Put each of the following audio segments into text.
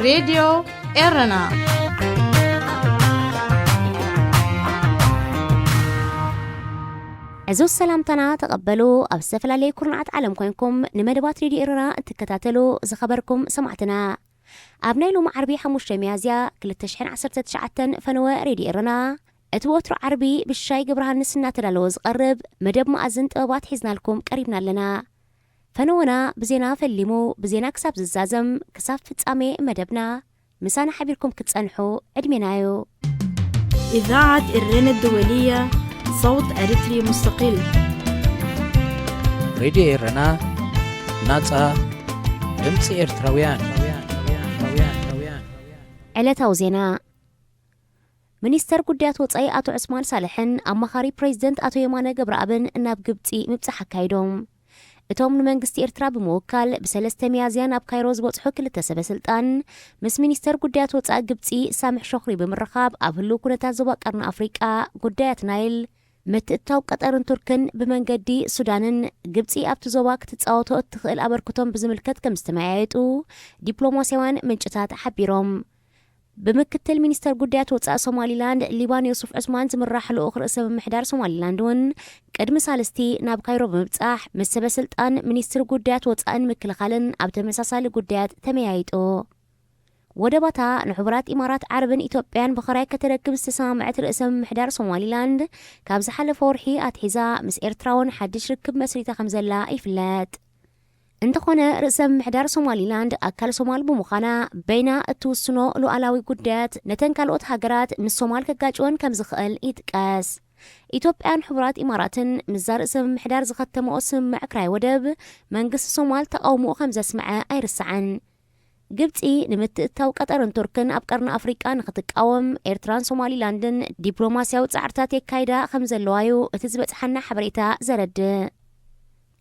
ሬድዮ ኤረና። ዕዙዝ ሰላምታና ተቐበሉ። ኣብ ዝተፈላለየ ኩርናዓት ዓለም ኮይንኩም ንመደባት ሬድዮ ኤረና እትከታተሉ ዝኸበርኩም ሰማዕትና፣ ኣብ ናይ ሎሚ ዓርቢ ሓሙሽተ ሚያዝያ ክልተ ሽሕን ዓሰርተ ትሽዓተን ፈነወ ሬድዮ ኤረና፣ እቲ ወትሩ ዓርቢ ብሻይ ገብረሃንስ እናተዳለወ ዝቐርብ መደብ መኣዝን ጥበባት ሒዝናልኩም ቀሪብና ኣለና። ፈነወና ብዜና ፈሊሙ፣ ብዜና ክሳብ ዝዛዘም፣ ክሳብ ፍጻሜ መደብና ምሳና ሓቢርኩም ክትጸንሑ ዕድሜና እዩ። إذاعة إرينا الدولية، صوت أريتري مستقل. ሬድዮ ኤረና፣ ናጻ ድምጺ ኤርትራውያን። ዕለታዊ ዜና። ሚኒስተር ጉዳያት ወጻኢ ኣቶ ዑስማን ሳልሕን ኣማኻሪ ፕሬዚደንት ኣቶ የማነ ገብረኣብን ናብ ግብጺ ምብጻሕ ኣካይዶም። እቶም ንመንግስቲ ኤርትራ ብምውካል ብሰለስተ ሚያዝያ ናብ ካይሮ ዝበጽሑ ክልተ ሰበ ስልጣን፣ ምስ ሚኒስተር ጉዳያት ወጻኢ ግብጺ ሳምሕ ሾክሪ ብምርኻብ፣ ኣብ ህልው ኩነታት ዞባ ቀርኒ ኣፍሪቃ፣ ጉዳያት ናይል፣ ምትእትታው ቀጠርን ቱርክን ብመንገዲ ሱዳንን፣ ግብጺ ኣብቲ ዞባ ክትጻወቶ እትኽእል ኣበርክቶን ብዝምልከት ከም ዝተመያየጡ ዲፕሎማስያውያን ምንጭታት ሓቢሮም። ብምክትል ሚኒስተር ጉዳያት ወጻኢ ሶማሊላንድ ሊባን ዮሱፍ ዑስማን ዝምራሕ ልኡኽ ርእሰ ምምሕዳር ሶማሊላንድ እውን ቅድሚ ሳልስቲ ናብ ካይሮ ብምብጻሕ፣ ምስ ሰበ ስልጣን ሚኒስትሪ ጉዳያት ወጻእን ምክልኻልን ኣብ ተመሳሳሊ ጉዳያት ተመያይጡ። ወደባታ ንሕቡራት ኢማራት ዓረብን ኢትዮጵያን ብኽራይ ከተረክብ ዝተሰማምዐት ርእሰ ምምሕዳር ሶማሊላንድ፣ ካብ ዝሓለፈ ወርሒ ኣትሒዛ ምስ ኤርትራ እውን ሓድሽ ርክብ መስሪታ ከም ዘላ ይፍለጥ። እንተኾነ፣ ርእሰ ምምሕዳር ሶማሊላንድ ኣካል ሶማል ብምዃና፣ በይና እትውስኖ ሉዓላዊ ጉዳያት ነተን ካልኦት ሃገራት ምስ ሶማል ከጋጭወን ከም ዝኽእል ይጥቀስ። ኢትዮጵያን ሕቡራት ኢማራትን ምስዛ ርእሰ ምምሕዳር ዝኸተመኦ ስምምዕ ክራይ ወደብ፣ መንግስቲ ሶማል ተቓውሞኡ ከም ዘስምዐ ኣይርሳዕን። ግብጺ ንምትእትታው ቀጠርን ቱርክን ኣብ ቀርኒ ኣፍሪቃ ንኽትቃወም ኤርትራን ሶማሊላንድን ዲፕሎማስያዊ ጻዕርታት የካይዳ ከም ዘለዋዩ እቲ ዝበጽሓና ሓበሬታ ዘረድእ።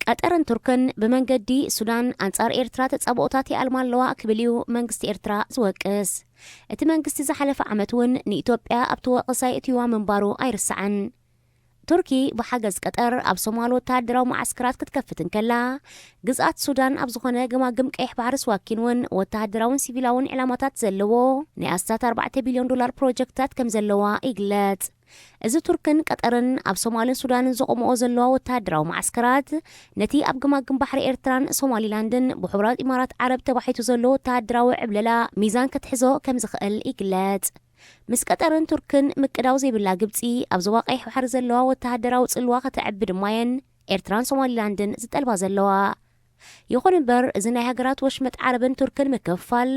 ቀጠርን ቱርክን ብመንገዲ ሱዳን ኣንጻር ኤርትራ ተጻብኦታት ይኣልማ ኣለዋ ክብል እዩ መንግስቲ ኤርትራ ዝወቅስ። እቲ መንግስቲ ዝሓለፈ ዓመት እውን ንኢትዮጵያ ኣብቲ ወቐሳ የእትይዋ ምንባሩ ኣይርሳዕን። ቱርኪ ብሓገዝ ቀጠር ኣብ ሶማል ወተሃደራዊ መዓስከራት ክትከፍት እንከላ፣ ግዝኣት ሱዳን ኣብ ዝኾነ ገማግም ቀይሕ ባሕሪ ስዋኪን እውን ወተሃደራውን ሲቪላውን ዕላማታት ዘለዎ ናይ ኣስታት ኣርባዕተ ቢልዮን ዶላር ፕሮጀክታት ከም ዘለዋ ይግለጽ። እዚ ቱርክን ቀጠርን ኣብ ሶማልን ሱዳንን ዘቆምኦ ዘለዋ ወተሃደራዊ መዓስከራት፣ ነቲ ኣብ ገማግም ባሕሪ ኤርትራን ሶማሊላንድን ብሕቡራት ኢማራት ዓረብ ተባሒቱ ዘሎ ወተሃደራዊ ዕብለላ ሚዛን ክትሕዞ ከም ዝኽእል ይግለጽ። ምስ ቀጠርን ቱርክን ምቅዳው ዘይብላ ግብጺ፣ ኣብ ዞባ ቀይሕ ባሕሪ ዘለዋ ወተሃደራዊ ጽልዋ ከተዕቢ ድማየን ኤርትራን ሶማሊላንድን ዝጠልባ ዘለዋ። ይኹን እምበር፣ እዚ ናይ ሃገራት ወሽመጥ ዓረብን ቱርክን ምክፍፋል፣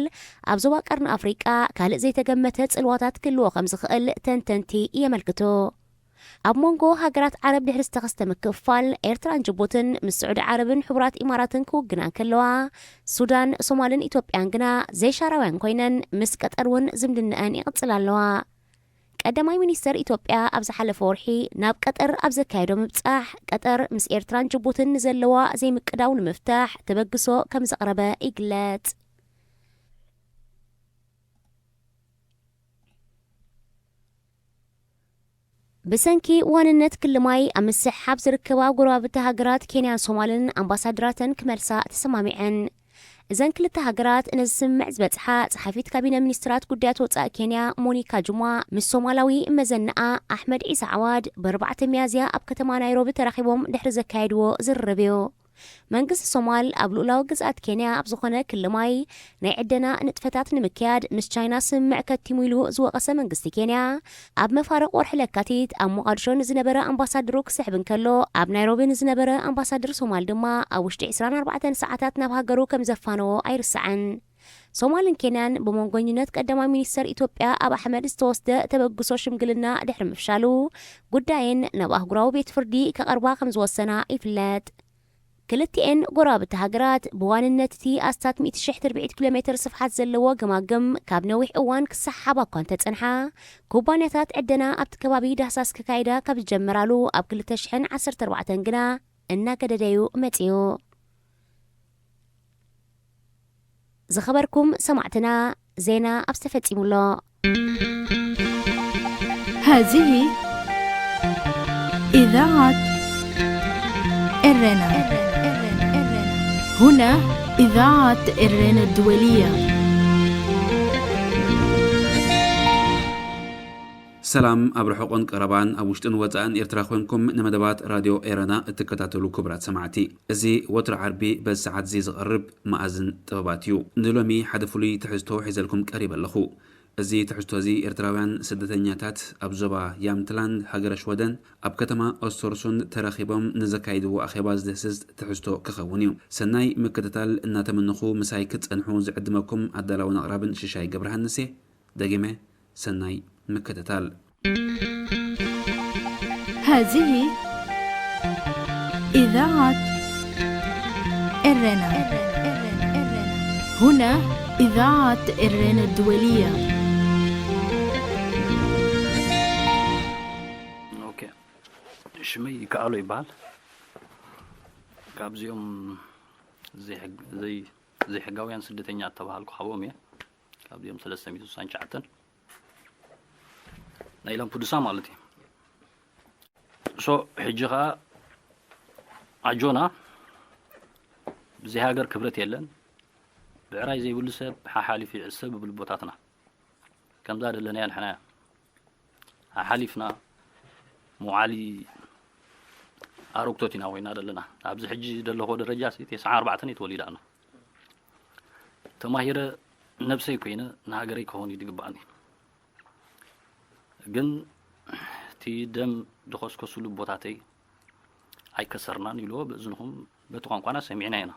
ኣብ ዞባ ቀርኒ ኣፍሪቃ ካልእ ዘይተገመተ ጽልዋታት ክህልዎ ከም ዝኽእል ተንተንቲ የመልክቱ። ኣብ መንጎ ሃገራት ዓረብ ድሕሪ ዝተኸስተ ምክፍፋል፣ ኤርትራን ጅቡትን ምስ ስዑዲ ዓረብን ሕቡራት ኢማራትን ክውግና እንከለዋ፣ ሱዳን፣ ሶማልን ኢትዮጵያን ግና ዘይሻራውያን ኮይነን፣ ምስ ቀጠር እውን ዝምድነአን ይቕጽላ ኣለዋ። ቀዳማይ ሚኒስተር ኢትዮጵያ ኣብ ዝሓለፈ ወርሒ ናብ ቀጠር ኣብ ዘካየዶ ምብጻሕ፣ ቀጠር ምስ ኤርትራን ጅቡትን ንዘለዋ ዘይምቅዳው ንምፍታሕ ተበግሶ ከም ዘቕረበ ይግለጽ። ብሰንኪ ዋንነት ክሊ ማይ ኣብ ምስሕሓብ ዝርከባ ጎረባብቲ ሃገራት ኬንያን ሶማልን ኣምባሳደራተን ክመልሳ ተሰማሚዐን። እዘን ክልተ ሃገራት ነዚ ስምምዕ ዝበጽሓ ጸሓፊት ካቢነ ሚኒስትራት ጉዳያት ወጻኢ ኬንያ ሞኒካ ጁማ ምስ ሶማላዊ መዘንኣ ኣሕመድ ዒሳ ዓዋድ ብኣርባዕተ ሚያዝያ ኣብ ከተማ ናይሮቢ ተራኺቦም ድሕሪ ዘካየድዎ ዝርርብ እዩ። መንግስቲ ሶማል ኣብ ልኡላዊ ግዝኣት ኬንያ ኣብ ዝኾነ ክሊ ማይ ናይ ዕደና ንጥፈታት ንምክያድ ምስ ቻይና ስምምዕ ከቲሙ ኢሉ ዝወቐሰ መንግስቲ ኬንያ፣ ኣብ መፋርቕ ወርሒ ለካቲት ኣብ ሞቓድሾ ንዝነበረ ኣምባሳደሩ ክስሕብ እንከሎ፣ ኣብ ናይሮቢ ንዝነበረ ኣምባሳደር ሶማል ድማ ኣብ ውሽጢ ዕስራን ኣርባዕተን ሰዓታት ናብ ሃገሩ ከም ዘፋነዎ ኣይርሳዕን። ሶማልን ኬንያን ብመንጎኝነት ቀዳማይ ሚኒስተር ኢትዮጵያ ኣብ ኣሕመድ ዝተወስደ ተበግሶ ሽምግልና ድሕሪ ምፍሻሉ፣ ጉዳየን ናብ ኣህጉራዊ ቤት ፍርዲ ከቐርባ ከም ዝወሰና ይፍለጥ። ክልቲኤን ጎረባብቲ ሃገራት ብዋንነት እቲ ኣስታት ሚእቲ ሽሕ ትርብዒት ኪሎ ሜትር ስፍሓት ዘለዎ ገማግም ካብ ነዊሕ እዋን ክሰሓሓባ እኳ እንተጸንሓ፣ ኩባንያታት ዕደና ኣብቲ ከባቢ ዳህሳስ ክካይዳ ካብ ዝጀመራሉ ኣብ ክልተ ሽሕን ዓሰርተ ኣርባዕተን ግና እናገደደዩ መጺኡ። ዝኸበርኩም ሰማዕትና፣ ዜና ኣብዚ ተፈጺሙ ኣሎ። هذه إذاعة إرينا. هنا إذاعة إرينا الدولية. ሰላም ኣብ ርሑቕን ቀረባን፣ ኣብ ውሽጥን ወጻእን ኤርትራ ኮንኩም ንመደባት ራድዮ ኤረና እትከታተሉ ክቡራት ሰማዕቲ፣ እዚ ወትሩ ዓርቢ በዚ ሰዓት እዚ ዝቐርብ መኣዝን ጥበባት እዩ። ንሎሚ ሓደ ፍሉይ ትሕዝቶ ሒዘልኩም ቀሪበ ኣለኹ። እዚ ትሕዝቶ እዚ ኤርትራውያን ስደተኛታት ኣብ ዞባ ያምትላንድ ሃገረ ሽወደን ኣብ ከተማ ኦስተርሱንድ ተረኺቦም ንዘካይድዎ ኣኼባ ዝድህስስ ትሕዝቶ ክኸውን እዩ። ሰናይ ምክትታል እናተመነኹ ምሳይ ክትጸንሑ ዝዕድመኩም ኣዳላውን ኣቕራብን ሽሻይ ገብረሃንስ እየ። ደጊመ ሰናይ ምክትታል። هذه إذاعة إرنا. هنا إذاعة إرنا الدولية. ኦኬ፣ ሽመይ ይከኣሎ ይበሃል። ካብዚኦም ዘይሕግ- ዘይ- ዘይሕጋውያን ስደተኛ እተባሃልኩ ሓዎም እየ። ካብዚኦም ሰለስተ ሚእቲ ስሳን ትሽዓተን ናይ ላምፑዱሳ ማለት እዩ። ሶ ሕጂ ኸዓ ኣጆና፣ ብዘይ ሃገር ክብረት የለን፣ ብዕራይ ዘይብሉ ሰብ ሓሓሊፉ ይዕሰብ ብብሉ ቦታትና ከምዛ ደለናያ ንሕና ሓሓሊፍና መውዓሊ ኣሮግቶት ኢና ኮይና ዘለና። ኣብዚ ሕጂ ዘለኹ ደረጃ ሲ ተስዓን ኣርባዕተን እየ ተወሊደ ኣነ። ተማሂረ ነብሰይ ኮይነ ንሃገረይ ክኸውን እዩ ዝግባኣኒ። ግን እቲ ደም ዝኸስከስሉ ቦታተይ ኣይከሰርናን ኢልዎ ብእዝንኹም በቲ ቋንቋና ሰሚዕና ኢና።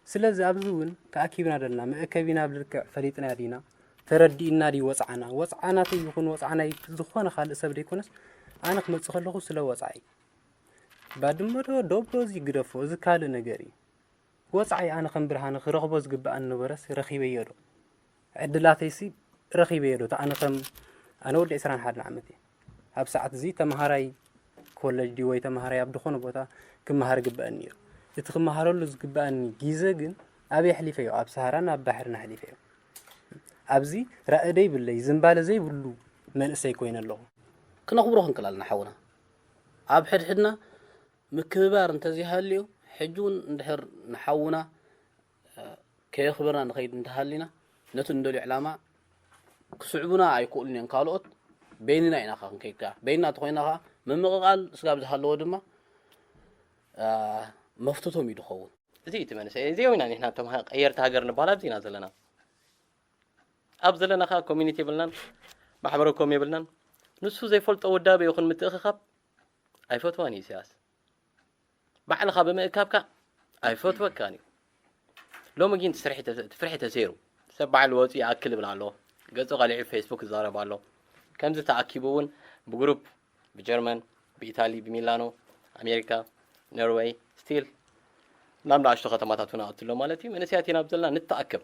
ስለዚ ኣብዚ እውን ተኣኪብና ደለና መእከቢና ብልክዕ ፈሊጥና ዲና? ተረዲእና ድዩ ወፅዓና? ወፅዓናተይ ይኹን ወፅዓ ናይ ዝኾነ ካልእ ሰብ ደይኮነስ ኣነ ክመፅእ ከለኹ ስለ ወፃኢ ባድመ ዶ ዶብ ዶ እዚ ግደፎ እዚ ካልእ ነገር እዩ። ወፃኢ ኣነ ከም ብርሃነ ክረኽቦ ዝግብኣኒ ነበረስ ረኺበዮ ዶ? ዕድላተይሲ ረኺበዮ ዶ? ኣነ ከም ኣነ ወዲ ዕስራን ሓደን ዓመት እየ። ኣብ ሰዓት እዚ ተምሃራይ ኮለጅ ድዩ ወይ ተምሃራይ ኣብ ዝኾነ ቦታ ክመሃር ግበኣኒ ነይሩ። እቲ ክመሃረሉ ዝግበኣኒ ግዘ ግን ኣበይ ኣሕሊፈዮ? ኣብ ሰሃራን ኣብ ባሕርን ኣሕሊፈዮ። ኣብዚ ራኢ ደይብለይ ዝንባለ ዘይብሉ መንእሰይ ኮይነ ኣለኹ። ክነኽብሮ ክንክእል ኣለና ሓውና። ኣብ ሕድሕድና ምክብባር እንተዘይሃልዩ፣ ሕጂ እውን እንድሕር ንሓውና ከየኽበርና ንኸይድ እንተሃሊና፣ ነቲ እንደልዮ ዕላማ ክስዕቡና ኣይክእሉን እዮም ካልኦት። በይንና ኢና ኸዓ ክንከይድ ከኣ። በይንና እንተኾይና ኸዓ ምምቕቓል ስጋብ ዝሃለዎ ድማ መፍትቶም እዩ ዝኸውን። እዚ እቲ መንእሰይ እዚኦም ኢና ንሕና እቶም ቀየርቲ ሃገር ንበሃል ኣብዚ ኢና ዘለና። ኣብ ዘለና ከዓ ኮሚኒቲ የብልናን፣ ማሕበረ ኮም የብልናን። ንሱ ዘይፈልጦ ውዳበ ይኹን ምትእኽኻብ ኣይፈትዋን እዩ ኢሳያስ። ባዕልኻ ብምእካብካ ኣይፈትወካን እዩ። ሎሚ ግን እቲ ስርሒ ተ- እቲ ፍርሒ ተሰይሩ ሰብ ባዕሉ ወፂኡ ይኣክል ይብል ኣሎ። ገፁ ቀሊዑ ፌስቡክ ይዛረብ ኣሎ። ከምዚ ተኣኪቡ እውን ብግሩፕ ብጀርመን፣ ብኢታሊ፣ ብሚላኖ፣ ኣሜሪካ፣ ኖርወይ፣ ስቲል ናብ ንኣሽቱ ከተማታት እውን ኣእትሎ ማለት እዩ። መንእሰያት ኢና ኣብ ዘለና ንተኣከብ።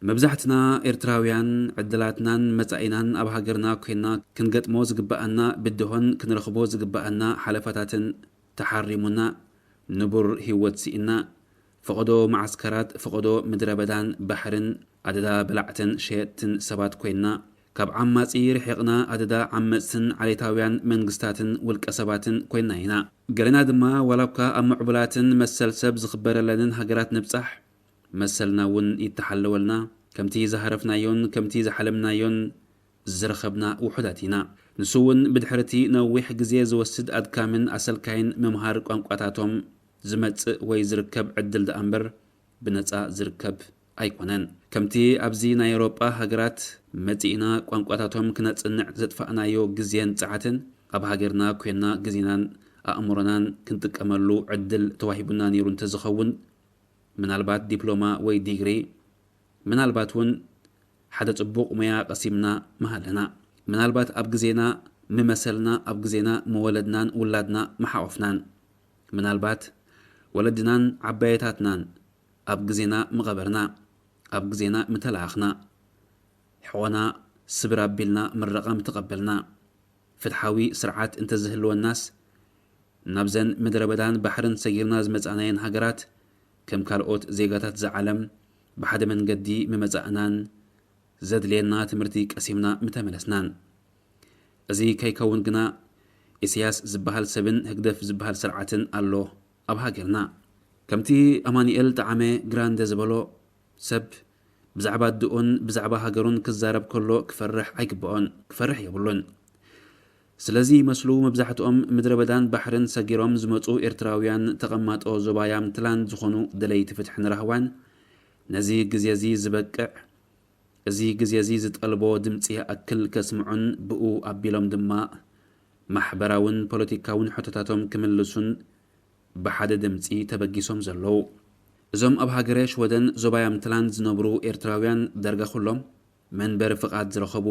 መብዛሕትና ኤርትራውያን ዕድላትናን መጻኢናን ኣብ ሃገርና ኮይና ክንገጥሞ ዝግበኣና ብድሆን ክንረኽቦ ዝግበኣና ሓለፋታትን ተሓሪሙና ንቡር ህይወት ስኢና ፈቐዶ መዓስከራት ፈቐዶ ምድረ በዳን ባሕርን ኣደዳ በላዕትን ሸየጥትን ሰባት ኮይና ካብ ዓማጺ ርሒቕና ኣደዳ ዓመጽትን ዓሌታውያን መንግስታትን ውልቀ ሰባትን ኮይና ኢና። ገለና ድማ ዋላ እኳ ኣብ ምዕቡላትን መሰል ሰብ ዝኽበረለንን ሃገራት ንብጻሕ መሰልና እውን ይተሓለወልና። ከምቲ ዝሃረፍናዮን ከምቲ ዝሓለምናዮን ዝረኸብና ውሑዳት ኢና። ንሱ እውን ብድሕሪ እቲ ነዊሕ ግዜ ዝወስድ ኣድካምን ኣሰልካይን ምምሃር ቋንቋታቶም ዝመጽእ ወይ ዝርከብ ዕድል ደኣ እምበር ብነጻ ዝርከብ ኣይኮነን። ከምቲ ኣብዚ ናይ ኤውሮጳ ሃገራት መጺእና ቋንቋታቶም ክነጽንዕ ዘጥፋእናዮ ግዜን ጸዓትን ኣብ ሃገርና ኮይንና ግዜናን ኣእምሮናን ክንጥቀመሉ ዕድል ተዋሂቡና ነይሩ እንተዝኸውን ምናልባት ዲፕሎማ ወይ ዲግሪ፣ ምናልባት እውን ሓደ ጽቡቕ ሞያ ቀሲምና ምሃለና። ምናልባት ኣብ ግዜና ምመሰልና፣ ኣብ ግዜና ምወለድናን ውላድና ምሓቖፍናን። ምናልባት ወለድናን ዓባየታትናን ኣብ ግዜና ምቐበርና፣ ኣብ ግዜና ምተለኣኽና፣ ሕቖና ስብር ኣቢልና ምረቓ ምተቐበልና። ፍትሓዊ ስርዓት እንተዝህልወናስ ናብዘን ምድረ በዳን ባሕርን ሰጊርና ዝመጻእናየን ሃገራት ከም ካልኦት ዜጋታት እዛ ዓለም ብሓደ መንገዲ ምመጻእናን ዘድልየና ትምህርቲ ቀሲምና ምተመለስናን። እዚ ከይከውን ግና ኢሳያስ ዝበሃል ሰብን ህግደፍ ዝበሃል ስርዓትን ኣሎ ኣብ ሃገርና። ከምቲ ኣማኑኤል ጠዓመ ግራንደ ዝበሎ ሰብ ብዛዕባ ኣድኡን ብዛዕባ ሃገሩን ክዛረብ ከሎ ክፈርሕ ኣይግብኦን፣ ክፈርሕ የብሉን። ስለዚ ይመስሉ መብዛሕትኦም ምድረ በዳን ባሕርን ሰጊሮም ዝመጹ ኤርትራውያን ተቐማጦ ዞባ ያምትላንድ ዝኾኑ ደለይቲ ፍትሕን ራህዋን ነዚ ግዜ እዚ ዝበቅዕ፣ እዚ ግዜ እዚ ዝጠልቦ ድምጺ ይኣክል ከስምዑን ብኡ ኣቢሎም ድማ ማሕበራውን ፖለቲካውን ሕቶታቶም ክምልሱን ብሓደ ድምጺ ተበጊሶም ዘለዉ። እዞም ኣብ ሃገረ ሽወደን ዞባ ያምትላንድ ዝነብሩ ኤርትራውያን ዳርጋ ኩሎም መንበሪ ፍቓድ ዝረኸቡ፣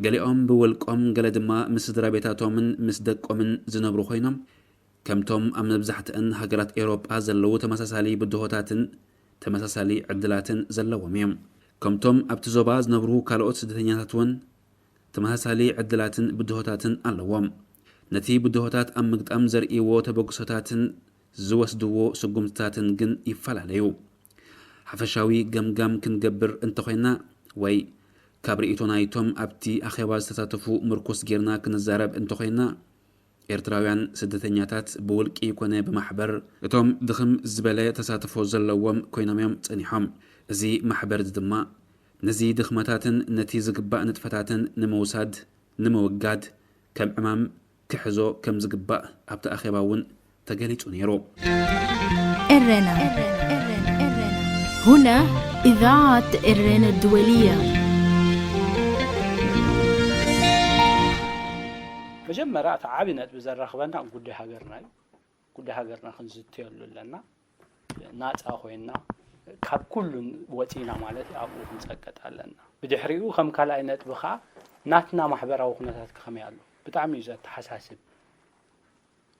ገሊኦም ብውልቆም ገለ ድማ ምስ ስድራ ቤታቶምን ምስ ደቆምን ዝነብሩ ኮይኖም፣ ከምቶም ኣብ መብዛሕትአን ሃገራት ኤውሮጳ ዘለዉ ተመሳሳሊ ብድሆታትን ተመሳሳሊ ዕድላትን ዘለዎም እዮም። ከምቶም ኣብቲ ዞባ ዝነብሩ ካልኦት ስደተኛታት እውን ተመሳሳሊ ዕድላትን ብድሆታትን ኣለዎም። ነቲ ብድሆታት ኣብ ምግጣም ዘርእይዎ ተበግሶታትን ዝወስድዎ ስጉምትታትን ግን ይፈላለዩ። ሓፈሻዊ ገምጋም ክንገብር እንተኾይና ወይ ካብ ርእይቶ ናይቶም ኣብቲ ኣኼባ ዝተሳተፉ ምርኩስ ጌርና ክንዛረብ እንተኾይና፣ ኤርትራውያን ስደተኛታት ብውልቂ ኮነ ብማሕበር እቶም ድኽም ዝበለ ተሳትፎ ዘለዎም ኮይኖም እዮም ጸኒሖም። እዚ ማሕበር እዚ ድማ ነዚ ድኽመታትን ነቲ ዝግባእ ንጥፈታትን ንምውሳድ፣ ንምውጋድ፣ ከም ዕማም ክሕዞ ከም ዝግባእ ኣብቲ ኣኼባ እውን ተገሊጹ ነይሩ። ኤረና هنا إذاعة إرينا الدولية. መጀመርያ እቲ ዓቢ ነጥቢ ዘራኽበና ጉዳይ ሃገርና እዩ። ጉዳይ ሃገርና ክንዝትየሉ ኣለና። ናፃ ኮይና ካብ ኩሉ ወፂና ማለት እዩ ኣብኡ ክንፀቀጥ ኣለና። ብድሕሪኡ ከም ካልኣይ ነጥቢ ከዓ ናትና ማሕበራዊ ኩነታት ከመይ ኣሎ? ብጣዕሚ እዩ ዘተሓሳስብ።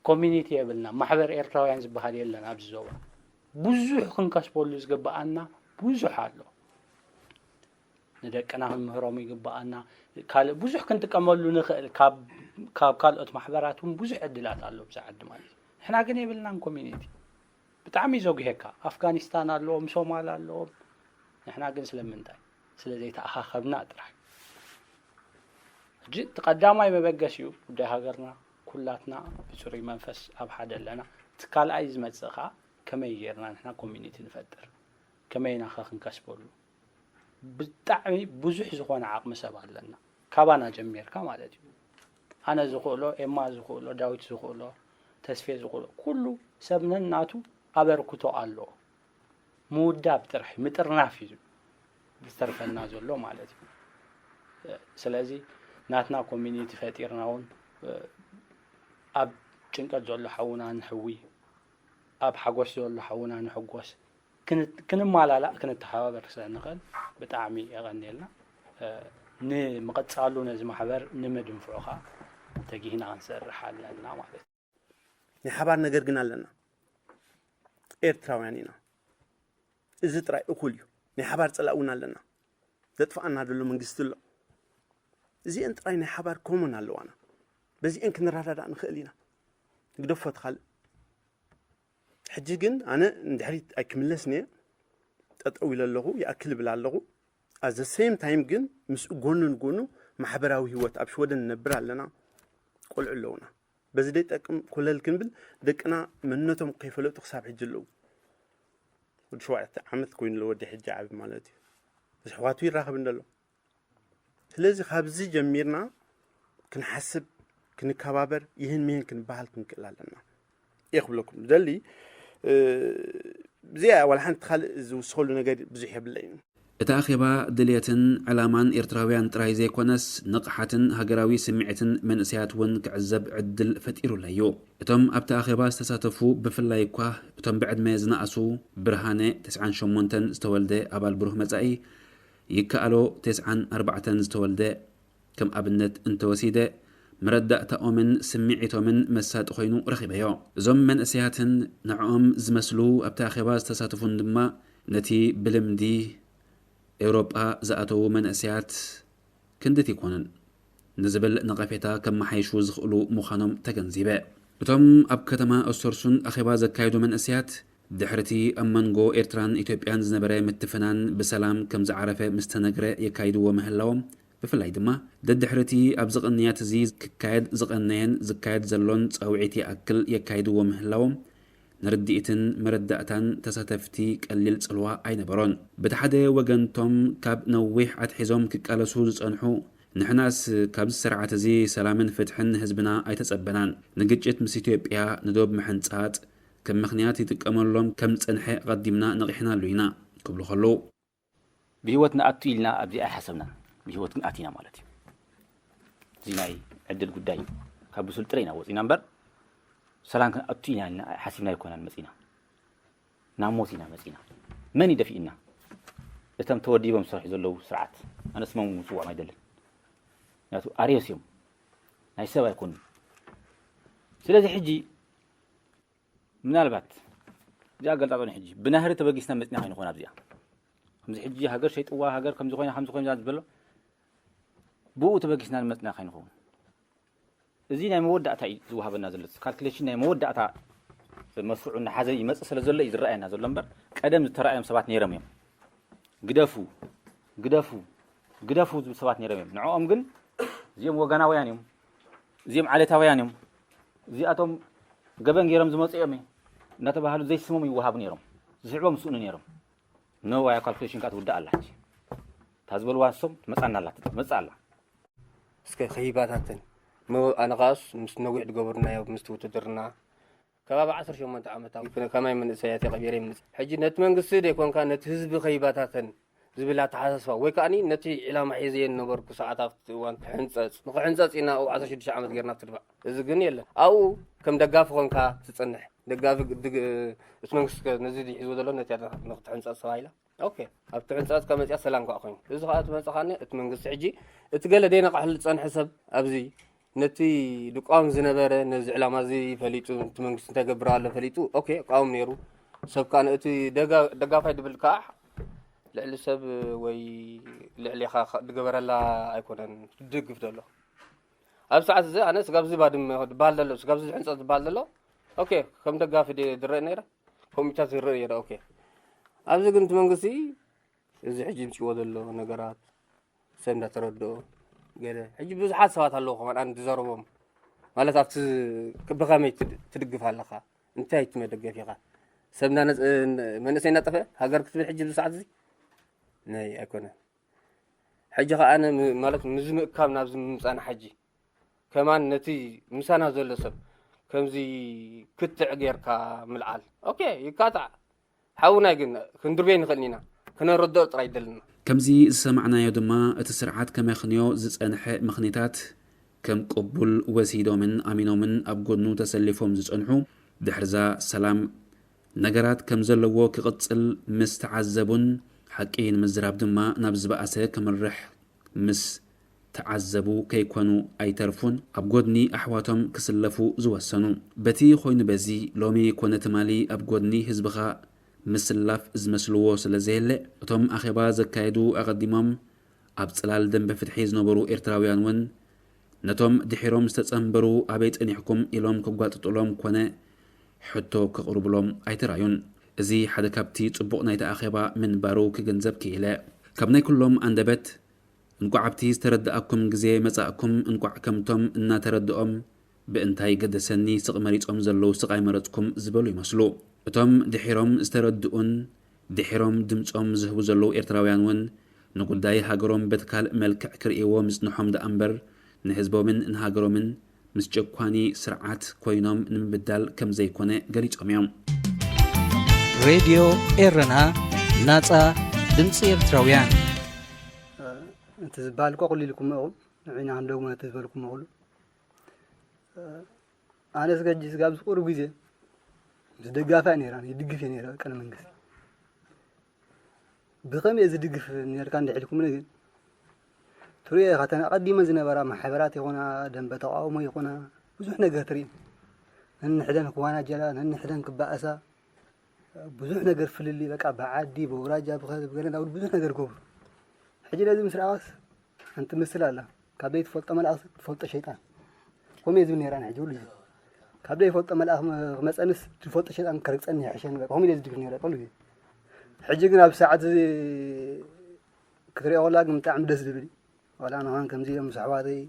ኮሚኒቲ የብልና፣ ማሕበር ኤርትራውያን ዝበሃል የለን ኣብዚ ዞባ። ብዙሕ ክንከስበሉ ዝግበኣና ብዙሕ ኣሎ። ንደቅና ክንምህሮም ይግበኣና። ካልእ ብዙሕ ክንጥቀመሉ ንኽእል ካብ ካብ ካልኦት ማሕበራት እውን ብዙሕ ዕድላት ኣሎ ብዛ ዓዲ ማለት እዩ። ንሕና ግን የብልናን ኮሚኒቲ። ብጣዕሚ እዩ ዘጉሄካ። ኣፍጋኒስታን ኣለዎም፣ ሶማል ኣለዎም። ንሕና ግን ስለምንታይ? ስለ ዘይተኣኻኸብና ጥራሕ። ሕጂ እቲ ቀዳማይ መበገሲኡ ጉዳይ ሃገርና ኩላትና ብፅሩይ መንፈስ ኣብ ሓደ ኣለና። እቲ ካልኣይ ዝመፅእ ከዓ ከመይ ጌርና ንሕና ኮሚኒቲ ንፈጥር፣ ከመይ ኢና ኸ ክንከስበሉ። ብጣዕሚ ብዙሕ ዝኾነ ዓቕሚ ሰብ ኣለና ካባና ጀሚርካ ማለት እዩ። ኣነ ዝኽእሎ፣ ኤማ ዝኽእሎ፣ ዳዊት ዝኽእሎ፣ ተስፌ ዝኽእሎ፣ ኩሉ ሰብ ነናቱ ኣበርክቶ ኣለዎ። ምውዳብ ጥራሕ ምጥርናፍ እዩ ዝተርፈና ዘሎ ማለት እዩ። ስለዚ ናትና ኮሚኒቲ ፈጢርና እውን ኣብ ጭንቀት ዘሎ ሓውና ንሕዊ፣ ኣብ ሓጎስ ዘሎ ሓውና ንሕጎስ፣ ክንማላላእ ክንተሓባበር ስለ ንኽእል ብጣዕሚ የቐንየልና። ንምቕፃሉ ነዚ ማሕበር ንምድንፍዑ ከዓ ተጊህና ክንሰርሕ ኣለና ማለት እዩ። ናይ ሓባር ነገር ግን ኣለና። ኤርትራውያን ኢና። እዚ ጥራይ እኹል እዩ። ናይ ሓባር ፀላእ እውን ኣለና። ዘጥፍኣና ዘሎ መንግስቲ ኣሎ። እዚአን ጥራይ ናይ ሓባር ኮመን ኣለዋና። በዚአን ክንረዳዳእ ንኽእል ኢና። ንግደፎ እቲ ካልእ። ሕጂ ግን ኣነ ንድሕሪት ኣይክምለስን እየ። ጠጠው ኢለ ኣለኹ፣ ይኣክል እብል ኣለኹ። At the same time ግን ምስኡ ጎኒ ንጎኑ ማሕበራዊ ህይወት ኣብ ሽወደን ንነብር ኣለና። ቆልዑ ኣለውና። በዚ ደይጠቅም ኮለል ክንብል ደቅና መንነቶም ከይፈለጡ ክሳብ ሕጂ ኣለዉ። ወዲ ሸውዓተ ዓመት ኮይኑ ኣሎ ወዲ ሕጂ ዓቢ ማለት እዩ። ምስ ኣሕዋቱ ይራኸብ እንደሎ። ስለዚ ካብዚ ጀሚርና ክንሓስብ፣ ክንከባበር፣ ይህን ሚህን ክንበሃል ክንክእል ኣለና እየ ክብለኩም ዝደሊ። እዚኣ ዋላ ሓንቲ ካልእ ዝውስኸሉ ነገር ብዙሕ የብለይን። እቲ ኣኼባ ድልየትን ዕላማን ኤርትራውያን ጥራይ ዘይኮነስ ንቕሓትን ሃገራዊ ስምዒትን መንእሰያት እውን ክዕዘብ ዕድል ፈጢሩለይ እዩ። እቶም ኣብቲ ኣኼባ ዝተሳተፉ ብፍላይ እኳ እቶም ብዕድመ ዝነኣሱ ብርሃነ ተስዓን ሸሞንተን ዝተወልደ ኣባል ብሩህ መጻኢ ይከኣሎ ተስዓን ኣርባዕተን ዝተወልደ ከም ኣብነት እንተወሲደ፣ መረዳእታኦምን ስምዒቶምን መሳጢ ኮይኑ ረኺበዮ። እዞም መንእሰያትን ንዕኦም ዝመስሉ ኣብቲ ኣኼባ ዝተሳተፉን ድማ ነቲ ብልምዲ ኤውሮጳ ዝኣተዉ መንእሰያት ክንድቲ ኣይኮኑን ንዝብል ነቐፌታ ከመሓይሹ ዝኽእሉ ምዃኖም ተገንዚበ። እቶም ኣብ ከተማ ኦስተርሱንድ ኣኼባ ዘካየዱ መንእሰያት፣ ድሕሪ እቲ ኣብ መንጎ ኤርትራን ኢትዮጵያን ዝነበረ ምትፍናን ብሰላም ከም ዝዓረፈ ምስ ተነግረ የካይድዎ ምህላዎም፣ ብፍላይ ድማ ደድሕሪ እቲ ኣብዚ ቅንያት እዚ ክካየድ ዝቐነየን ዝካየድ ዘሎን ጻውዒት ይኣክል የካይድዎ ምህላዎም፣ ንርድኢትን መረዳእታን ተሳተፍቲ ቀሊል ጽልዋ ኣይነበሮን። በቲ ሓደ ወገንቶም ካብ ነዊሕ ኣትሒዞም ክቃለሱ ዝጸንሑ፣ ንሕናስ ካብዚ ስርዓት እዚ ሰላምን ፍትሕን ንህዝብና ኣይተጸበናን፣ ንግጭት ምስ ኢትዮጵያ ንዶብ ምሕንጻጽ ከም ምኽንያት ይጥቀመሎም ከም ዝጸንሐ ኣቐዲምና ነቒሕናሉ ኢና ክብሉ ከለዉ፣ ብህይወት ንኣቱ ኢልና ኣብዚ ኣይሓሰብናን። ብህይወት ግን ኣቲና ማለት እዩ። እዚ ናይ ዕድል ጉዳይ እዩ። ካብ ብሱል ጥረ ኢና ወፂና እምበር ሰላም ክንኣቱ ኢና ኢልና ሓሲብና ኣይኮናን መፂና። ናብ ሞት ኢና መፂና። መን ይደፊእና? እቶም ተወዲቦም ዝሰርሑ ዘለዉ ስርዓት። ኣነ ስሞም ምፅዋዕም ኣይደልን። ምክንያቱ ኣርዮስ እዮም። ናይ ሰብ ኣይኮኑን። ስለዚ ሕጂ ምናልባት እዚኣ ኣገላልፃ ሕጂ ብናህሪ ተበጊስና መፅና ከይንኾን ኣብዚኣ ከምዚ ሕጂ ሃገር ሸይጥዋ ሃገር ከምዚ ኮይና ከምዚ ኮይና ዝበሎ ብኡ ተበጊስና ንመፅና ከይንኸውን። እዚ ናይ መወዳእታ እዩ ዝወሃበና ዘሎ ካልኩሌሽን ናይ መወዳእታ መስርዑ እናሓዘ ይመፅእ ስለ ዘሎ እዩ ዝረኣየና ዘሎ እምበር ቀደም ዝተረኣዮም ሰባት ነይሮም እዮም። ግደፉ ግደፉ ግደፉ ዝብል ሰባት ነይሮም እዮም። ንዕኦም ግን እዚኦም ወገናውያን እዮም፣ እዚኦም ዓሌታውያን እዮም፣ እዚኣቶም ገበን ገይሮም ዝመፁ እዮም እናተባሃሉ ዘይስሞም ይወሃቡ ነይሮም። ዝስዕቦም ምስኡ ነይሮም። ነዋያ ካልኩሌሽን ከዓ ትውዳእ ኣላ ሕጂ። እታ ዝበልዋ ንሶም ትመፃና ኣላ ትመፅእ ኣላ። እስከ ከይባታተን መ- ኣነ ከኣስ ምስ ነዊሕ ዝገበርናዮ ምስቲ ውትድርና ከባቢ ዓሰርተ ሸሞንተ ዓመት ኣብ ከማይ መንእሰያት የቐቢረ ይምንጽ ሕጂ ነቲ መንግስቲ ደይኮንካ ነቲ ህዝቢ ከይባታተን ዝብል ኣተሓሳስባ ወይ ከኣኒ ነቲ ዕላማ ሒዘ ዝነበርኩ ሰዓት ኣብቲ እዋን ክሕንጸጽ ንክሕንጸጽ ኢና ኣብኡ ዓሰርተ ሽዱሽተ ዓመት ጌርና ትድፋዕ እዚ ግን የለን ኣብኡ ከም ደጋፊ ኮንካ ትጸንሕ ደጋፊ ድግ- እቲ መንግስቲ ከ ነዚ ሒዝዎ ዘሎ ነቲ ንክትሕንጸጽ ተባሂላ ኦኬ ኣብቲ ሕንጸጽ ከመጽያ ሰላም ከኣ ኮይኑ እዚ ከኣ ትመጽእ ከኣ እቲ መንግስቲ ሕጂ እቲ ገለ ደይነቕሐሉ ዝጸንሐ ሰብ ኣብዚ ነቲ ድቋም ዝነበረ ነዚ ዕላማ እዚ ፈሊጡ እቲ መንግስቲ እንታይ ገብር ኣሎ ፈሊጡ ኦኬ ቃወም ነይሩ ሰብ ከኣ እቲ ደጋፋይ ድብል ከኣ ልዕሊ ሰብ ወይ ልዕሊኻ ድገበረላ ኣይኮነን ድግፍ ዘሎ ኣብ ሰዓት እዚ ኣነ ስጋብ እዚ ባድመ ድበሃል ዘሎ ስጋብ እዚ ሕንጸት ዝበሃል ዘሎ ኦኬ ከም ደጋፊ ድረአ ነይረ ኮሚታት ዝረአ ነይረ ኦኬ ኣብዚ ግን እቲ መንግስቲ እዚ ሕጂ ዝምፅዎ ዘሎ ነገራት ሰብ እንዳተረድኦ ገለ ሕጂ ብዙሓት ሰባት ኣለዉ ከማን ኣን ዝዘረቦም ማለት ኣብቲ ብኸመይ ትድግፍ ኣለኻ እንታይ እቲ መደገፊኻ ሰብ መንእሰይ እናጠፈ ሃገር ክትብል ሕጂ ብሰዓት እዚ ናይ ኣይኮነን ሕጂ ከዓ ማለት ምዝምእካብ ናብዚ ምምፃና ሕጂ ከማን ነቲ ምሳና ዘሎ ሰብ ከምዚ ክትዕ ጌርካ ምልዓል ኦኬ ይካታዕ ሓውናይ ግን ክንድርበይ ንኽእል ኢና ክነረድኦ ጥራይ ይደልና። ከምዚ ዝሰማዕናዮ ድማ እቲ ስርዓት ከመኽንዮ ዝጸንሐ ምኽኒታት ከም ቅቡል ወሲዶምን ኣሚኖምን ኣብ ጎድኑ ተሰሊፎም ዝጸንሑ ድሕርዛ ሰላም ነገራት ከም ዘለዎ ክቕጽል ምስ ተዓዘቡን ሓቂ ንምዝራብ ድማ ናብ ዝበኣሰ ከምርሕ ምስ ተዓዘቡ ከይኮኑ ኣይተርፉን ኣብ ጎድኒ ኣሕዋቶም ክስለፉ ዝወሰኑ። በቲ ኮይኑ በዚ ሎሚ ኮነ ትማሊ ኣብ ጎድኒ ህዝብኻ ምስላፍ ዝመስልዎ ስለ ዘየለ እቶም ኣኼባ ዘካየዱ ኣቐዲሞም ኣብ ጽላል ደንበ ፍትሒ ዝነበሩ ኤርትራውያን እውን ነቶም ድሒሮም ዝተጸንበሩ ኣበይ ጸኒሕኩም ኢሎም ክጓጥጥሎም ኮነ ሕቶ ከቕርብሎም ኣይተራዩን። እዚ ሓደ ካብቲ ጽቡቕ ናይቲ ኣኼባ ምንባሩ ክግንዘብ ክኢለ። ካብ ናይ ኩሎም ኣንደበት እንቋዕ ኣብቲ ዝተረድኣኩም ግዜ መጻእኩም እንቋዕ ከምቶም እናተረድኦም ብእንታይ ገደሰኒ ስቕ መሪጾም ዘለዉ ስቕ ኣይመረጽኩም ዝበሉ ይመስሉ። እቶም ድሒሮም ዝተረድኡን ድሒሮም ድምጾም ዝህቡ ዘለዉ ኤርትራውያን እውን ንጉዳይ ሃገሮም በቲ ካልእ መልክዕ ክርእይዎ ምጽንሖም ደኣ እምበር ንህዝቦምን ንሃገሮምን ምስ ጨኳኒ ስርዓት ኮይኖም ንምብዳል ከም ዘይኮነ ገሊጾም እዮም። ሬድዮ ኤረና ናጻ ድምፂ ኤርትራውያን እቲ ዝበሃል እኮ ኩሉ ኢልኩም ኢኹም ንዒና ክንደግሞ ነቲ ዝበልኩም ኩሉ ኣነ ስጋብ ኣብዚ ቁሩብ ግዜ ምስ ደጋፋ ነይራ ይድግፍ እየ ነይረ በቃ ንመንግስቲ ብኸመይ እዚ ድግፍ ነርካ እንድሕልኩምኒ ግን ትሪኦ ኢኻ ተን ኣቐዲመን ዝነበራ ማሕበራት ይኹና ደንበ ተቃውሞ ይኹና ብዙሕ ነገር ትርኢ ነንሕደን ክዋናጀላ ነንሕደን ክበኣሳ ብዙሕ ነገር ፍልልይ በቃ ብዓዲ ብውራጃ ብኸዚ ብገለ እንዳብሉ ብዙሕ ነገር ይገብሩ ሕጂ ነዚ ምስ ረኣኻስ ሓንቲ ትመስል ኣላ ካብ ዘይትፈልጦ መልኣኽ ትፈልጦ ሸይጣን ከምኡ እየ ዝብል ነይረ ኣነ ሕጂ ኩሉ ግዜ ካብ ዘይፈልጦ መልኣኽ ክመፀንስ ዝፈልጦ ሸይጣን ከርግፀኒ ይሕሸኒ በቃ ከምኡ ኢለ ዝድግፍ ነይረ ኩሉ ግዜ ሕጂ ግን ኣብ ሰዓት እዚ ክትሪኦ ከላ ግን ብጣዕሚ ደስ ዝብል እዩ ዋላ ንኾን ከምዚ ኢሎም ምስ ኣሕዋተይ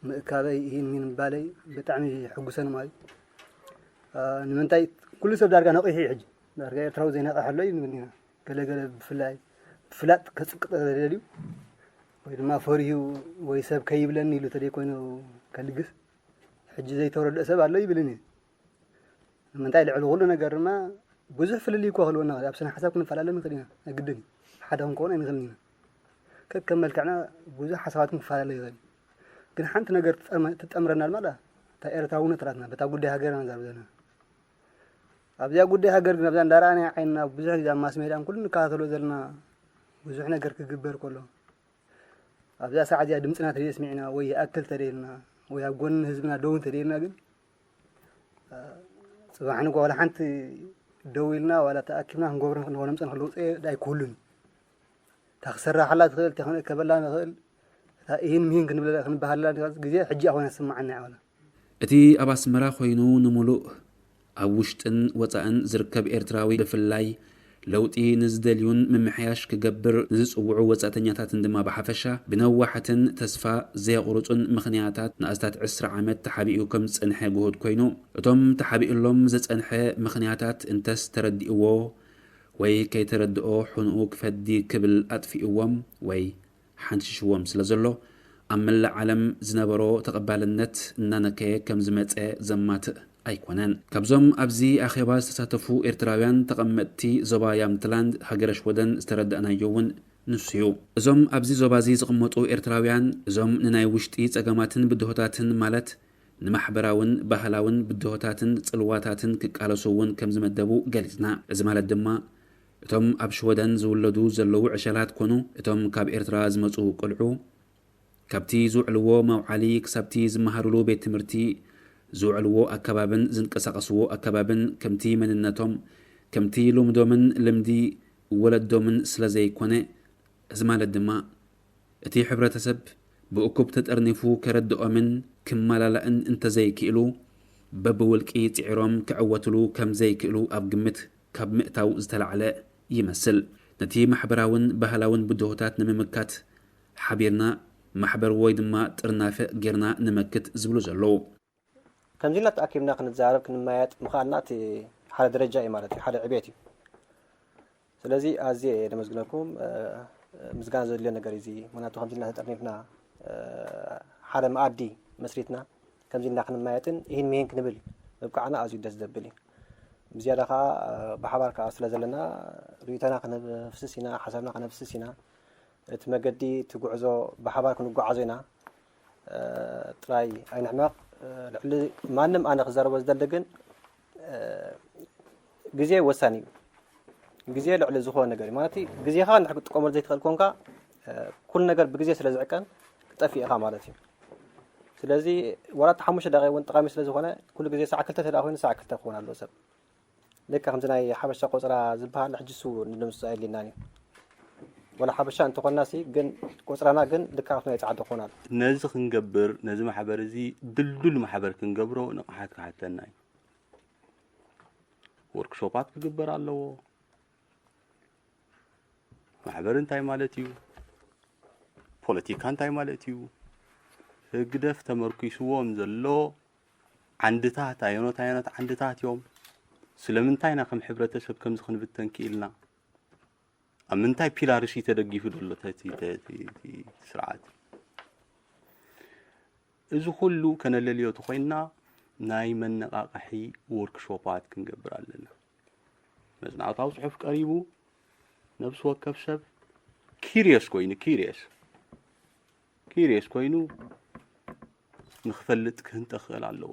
ምእካበይ ይህን ሚን ምባለይ ብጣዕሚ ሕጉሰኒ ማለት እዩ ንምንታይ ኩሉ ሰብ ዳርጋ ነቒሑ እዩ ሕጂ። ዳርጋ ኤርትራዊ ዘይነቕሐ ኣሎ እዩ ንብል ኢና። ገለ ገለ ብፍላይ ብፍላጥ ከጽቅጥ ተደልዩ ወይ ድማ ፈሪሁ ወይ ሰብ ከይብለኒ ኢሉ ተደይኮይኑ ከልግስ ሕጂ ዘይተረድኦ ሰብ ኣሎ ይብልን እዩ። ንምንታይ ልዕሊ ኩሉ ነገር ድማ ብዙሕ ፍልልይ እኮ ክህልወና ይኽእል። ኣብ ስነ ሓሳብ ክንፈላለ ንኽእል ኢና። ናይ ግድን እዩ። ሓደ ክንከውን ኣይንኽእልን ኢና። ከከም መልክዕና ብዙሕ ሓሳባት ክንፈላለ ይኽእል። ግን ሓንቲ ነገር ትጠመ-፣ ትጠምረና ድማ እታ ኤርትራውነት ናትና፣ በታ ጉዳይ ሃገርና ንዛረብ ዘለና። ኣብዚኣ ጉዳይ ሃገር ግን ኣብዛ እንዳረኣናያ ዓይንና ብዙሕ ግዜ ኣብ ማስ ሜድያን ኩሉ ንከታተሎ ዘለና ብዙሕ ነገር ክግበር ከሎ ኣብዛ ሰዓት እዚኣ ድምፅና ተዘየስሚዕና ወይ ይኣክል ተደይልና ወይ ኣብ ጎኒ ህዝብና ደው እንተደይልና ግን፣ እ፣ ፅባሕ ንግሆ ዋላ ሓንቲ ደው ኢልና ዋላ ተኣኪብና ክንገብሮ ንኽእል ንኾነምፅእ ንኽእል ለውጢ ኣይክህሉን እዩ። እታ ክሰራሓላ ትኽእል፣ እታ ክንእከበላ ንኽእል፣ እታ ኢሂን ምሂን ክንብለ-፣ ክንበሃለላ ንኽእል ግዜ ሕጂ እያ ኮይና ትስምዓና እያ ዋላ። እቲ ኣብ ኣስመራ ኮይኑ ንምሉእ ኣብ ውሽጥን ወጻእን ዝርከብ ኤርትራዊ ብፍላይ ለውጢ ንዝደልዩን ምምሕያሽ ክገብር ንዝጽውዑ ወጻእተኛታትን ድማ ብሓፈሻ ብነዋሕትን ተስፋ ዘየቑርጹን ምኽንያታት ንኣስታት ዕስራ ዓመት ተሓቢኡ ከም ዝጸንሐ ግሁድ ኮይኑ፣ እቶም ተሓቢኡሎም ዝጸንሐ ምኽንያታት እንተስ ተረዲእዎ ወይ ከይተረድኦ ሕኑኡ ክፈዲ ክብል ኣጥፊእዎም ወይ ሓንሽሽዎም ስለ ዘሎ፣ ኣብ መላእ ዓለም ዝነበሮ ተቐባልነት እናነከየ ከም ዝመጸ ዘማትእ ኣይኮነን። ካብዞም ኣብዚ ኣኼባ ዝተሳተፉ ኤርትራውያን ተቐመጥቲ ዞባ ያምትላንድ ሃገረ ሽወደን ዝተረዳእናዮ እውን ንሱ እዩ። እዞም ኣብዚ ዞባ እዚ ዝቕመጡ ኤርትራውያን፣ እዞም ንናይ ውሽጢ ጸገማትን ብድሆታትን ማለት ንማሕበራውን ባህላውን ብድሆታትን ጽልዋታትን ክቃለሱ እውን ከም ዝመደቡ ገሊጽና። እዚ ማለት ድማ እቶም ኣብ ሽወደን ዝውለዱ ዘለዉ ዕሸላት ኮኑ እቶም ካብ ኤርትራ ዝመጹ ቆልዑ ካብቲ ዝውዕልዎ መውዓሊ ክሳብቲ ዝመሃርሉ ቤት ትምህርቲ ዝውዕልዎ ኣከባብን ዝንቀሳቐስዎ ኣከባብን ከምቲ መንነቶም ከምቲ ልምዶምን ልምዲ ወለዶምን ስለ ዘይኮነ፣ እዚ ማለት ድማ እቲ ሕብረተሰብ ብእኩብ ተጠርኒፉ ከረድኦምን ክመላላእን እንተዘይክእሉ፣ በብውልቂ ጽዒሮም ክዕወትሉ ከም ዘይክእሉ ኣብ ግምት ካብ ምእታው ዝተላዕለ ይመስል። ነቲ ማሕበራውን ባህላውን ብድሆታት ንምምካት ሓቢርና ማሕበር ወይ ድማ ጥርናፈ ጌርና ንመክት ዝብሉ ዘለዉ። ከምዚ ኢልና ተኣኪብና ክንዛረብ ክንመያየጥ ምኽኣልና እቲ ሓደ ደረጃ እዩ ማለት እዩ፣ ሓደ ዕቤት እዩ። ስለዚ ኣዝየ እየ ደመስግነኩም። እ፣ ምስጋና ዘድልዮ ነገር እዩ እዚ። ምኽንያቱ ከምዚ ኢልና ተጠርኒፍና፣ እ፣ ሓደ መኣዲ መስሪትና ከምዚ ኢልና ክንመያየጥን ይህን ምሂን ክንብል ምብቃዕና ኣዝዩ ደስ ዘብል እዩ። ብዝያዳ ከዓ፣ እ፣ ብሓባር ከዓ ስለ ዘለና ርእይቶና ከነፍስስ ኢና፣ ሓሳብና ከነፍስስ ኢና። እቲ መገዲ፣ እቲ ጉዕዞ ብሓባር ክንጓዓዞ ኢና። እ፣ ጥራይ ኣይንሕመቕ። እ፣ ልዕሊ ማንም ኣነ ክዛረቦ ዝደሊ ግን፣ እ፣ ግዜ ወሳኒ እዩ። ግዜ ልዕሊ ዝኾነ ነገር እዩ። ማለት ግዜኻ ንድሕር ክትጥቀመሉ ዘይትኽእል ኮንካ፣ እ፣ ኩሉ ነገር ብግዜ ስለ ዝዕቀን ክጠፍእ ኢኻ ማለት እዩ። ስለዚ ዋላ እቲ ሓሙሽተ ደቂቕ እውን ጠቓሚ ስለ ዝኾነ ኩሉ ግዜ ሰዓት ክልተ ተደኣ ኮይኑ ሰዓት ክልተ ክኸውን ኣለዎ ሰብ። ልክዕ ከምዚ ናይ ሓበሻ ቆጽራ ዝበሃል ሕጂ እሱ ንድምስሶ ኣየድልየናን እዩ። ወላ ሓበሻ እንተኾንናሲ ግን ቆጽራና ግን ልክዕ ኣብቲ ናይ ጻዕዳ ክኾን ኣሎ። ነዚ ክንገብር፣ ነዚ ማሕበር እዚ ድልዱል ማሕበር ክንገብሮ ንቕሓት ክሓተና እዩ። ወርክሾፓት ክግበር ኣለዎ። ማሕበር እንታይ ማለት እዩ? ፖለቲካ እንታይ ማለት እዩ? ህግደፍ ተመርኪስዎም ዘሎ ዓንድታት ኣየኖት ኣየኖት ዓንድታት እዮም? ስለምንታይ ኢና ከም ሕብረተሰብ ከምዚ ክንብተን ክኢልና? ኣብ ምንታይ ፒላርስ እዩ ተደጊፉ ዘሎ እቲ፣ እቲ፣ እቲ፣ እቲ ስርዓት? እዚ ኩሉ ከነለልዮ ተኾይንና ናይ መነቓቕሒ ወርክሾፓት ክንገብር ኣለና። መጽናዕታዊ ጽሑፍ ቀሪቡ፣ ነፍሲ ወከፍ ሰብ ኪርየስ ኮይኑ፣ ኪርየስ፣ ኪርየስ ኮይኑ ንኽፈልጥ ክህንጠ ክኽእል ኣለዎ።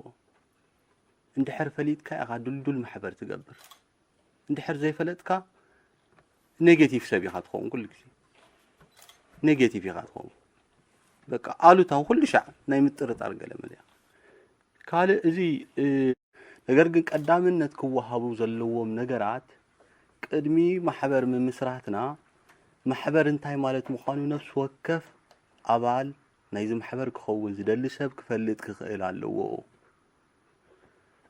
እንድሕር ፈሊጥካ ኢኻ ድልዱል ማሕበር ትገብር። እንድሕር ዘይፈለጥካ ኔጌቲቭ ሰብ ኢኻ ትኸውን፣ ኩሉ ግዜ ኔጌቲቭ ኢኻ ትኸውን። በቃ ኣሉታዊ ኩሉ ሻዕ ናይ ምጥርጣር ገለ መለ። ካልእ እዚ፣ እ፣ ነገር ግን ቀዳምነት ክወሃቡ ዘለዎም ነገራት ቅድሚ ማሕበር ምምስራትና ማሕበር እንታይ ማለት ምዃኑ ነፍሲ ወከፍ ኣባል ናይዚ ማሕበር ክኸውን ዝደሊ ሰብ ክፈልጥ ክኽእል ኣለዎ።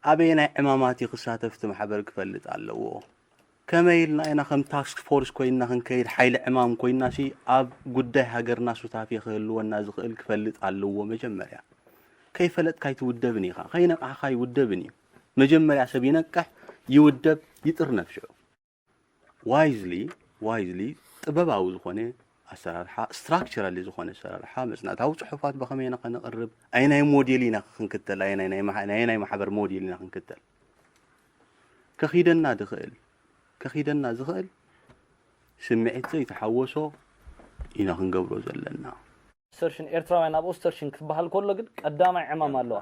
ኣበየናይ ዕማማት እዩ ክሳተፍ እቲ ማሕበር ክፈልጥ ኣለዎ። ከመይ ኢልና ኢና ከም ታስክ ፎርስ ኮይንና ክንከይድ፣ ሓይሊ ዕማም ኮይንናሲ ኣብ ጉዳይ ሃገርና ሱታፌ ክህልወና ዝኽእል ክፈልጥ ኣለዎ መጀመርያ። ከይፈለጥካ ኣይትውደብን ኢኻ፣ ከይነቃሕካ ኣይውደብን እዩ። መጀመርያ ሰብ ይነቅሕ፣ ይውደብ፣ ይጥርነፍ ሽዑ። ዋይዝሊ ዋይዝሊ ጥበባዊ ዝኾነ ኣሰራርሓ፣ ስትራክቸራሊ ዝኾነ ኣሰራርሓ፣ መጽናዕታዊ ጽሑፋት ብኸመይ ኢና ከነቕርብ፣ ኣየናይ ሞዴል ኢና ክንክተል፣ ኣየናይ ናይ ማሕ- ናይ ናይ ማሕበር ሞዴል ኢና ክንክተል፣ ከኺደና ዝኽእል ከኺደና ዝኽእል ስምዒት ዘይተሓወሶ ኢና ክንገብሮ ዘለና። ኦስተርሽን ኤርትራውያን ኣብ ኦስተርሽን ክትበሃል ከሎ ግን ቀዳማይ ዕማም ኣለዋ።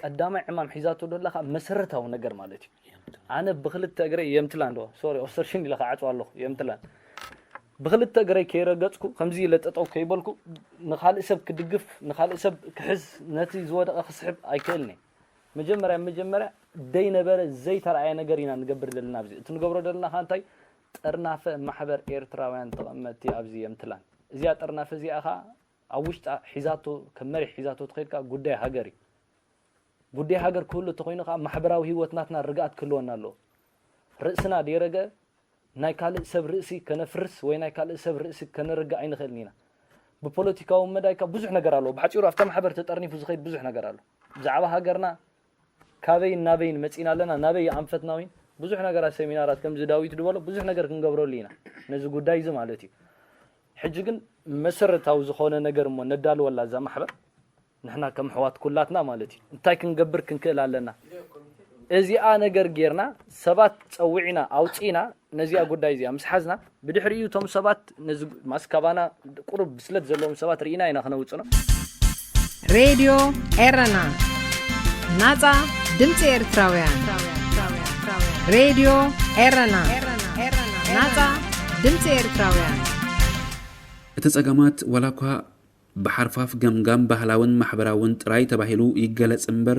ቀዳማይ ዕማም ሒዛቶ ደላ ከዓ መሰረታዊ ነገር ማለት እዩ። ኣነ ብክልተ እግረይ የምትላን ዶ ሶሪ ኦስተርሽን ኢለ ክዓፅዋ ኣለኹ የምትላን ብክልተ እግረይ ከይረገፅኩ ከምዚ ኢለ ጠጠው ከይበልኩ ንካልእ ሰብ ክድግፍ ንካልእ ሰብ ክሕዝ ነቲ ዝወደቐ ክስሕብ ኣይክእልን እየ። መጀመርያ መጀመርያ ደይነበረ ዘይተረኣየ ነገር ኢና ንገብር ዘለና ኣብዚ እቲ ንገብሮ ዘለና ከዓ እንታይ ጠርናፈ ማሕበር ኤርትራውያን ተቐመጥቲ ኣብዚ የምትላን እዚኣ ጠርናፈ እዚኣ ከዓ ኣብ ውሽጣ ሒዛቶ ከም መሪሕ ሒዛቶ ትኸይድ ከዓ ጉዳይ ሃገር እዩ። ጉዳይ ሃገር ክህሉ እንተኮይኑ ከዓ ማሕበራዊ ህይወት ናትና ርግኣት ክህልወና ኣለዎ። ርእስና ደይረገ ናይ ካልእ ሰብ ርእሲ ከነፍርስ ወይ ናይ ካልእ ሰብ ርእሲ ከነርግእ ኣይንኽእልን ኢና። ብፖለቲካዊ መዳይ ከዓ ብዙሕ ነገር ኣለዎ። ብሓፂሩ ኣብታ ማሕበር ተጠርኒፉ ዝኸይድ ብዙሕ ነገር ኣሎ። ብዛዕባ ሃገርና ካበይን ናበይን መፂና ኣለና፣ ናበይ ኣንፈትና እውን ብዙሕ ነገራት ሰሚናራት ከምዚ ዳዊት ዝበሎ ብዙሕ ነገር ክንገብረሉ ኢና ነዚ ጉዳይ እዚ ማለት እዩ። ሕጂ ግን መሰረታዊ ዝኾነ ነገር እሞ ነዳልወላ እዛ ማሕበር ንሕና ከም ኣሕዋት ኩላትና ማለት እዩ እንታይ ክንገብር ክንክእል ኣለና። እዚኣ ነገር ጌርና ሰባት ፀዊዕና ኣውፂና ነዚኣ ጉዳይ እዚኣ ምስ ሓዝና ብድሕሪኡ እቶም ሰባት ነዚ ማስካባና ቁሩብ ብስለት ዘለዎም ሰባት ርኢና ኢና ክነውፅኖ። ሬድዮ ኤረና፣ ናጻ ድምጺ ኤርትራውያን። ሬድዮ ኤረና፣ ናጻ ድምጺ ኤርትራውያን። እቲ ጸገማት ዋላ እኳ ብሓርፋፍ ገምጋም ባህላውን ማሕበራውን ጥራይ ተባሂሉ ይገለጽ እምበር፣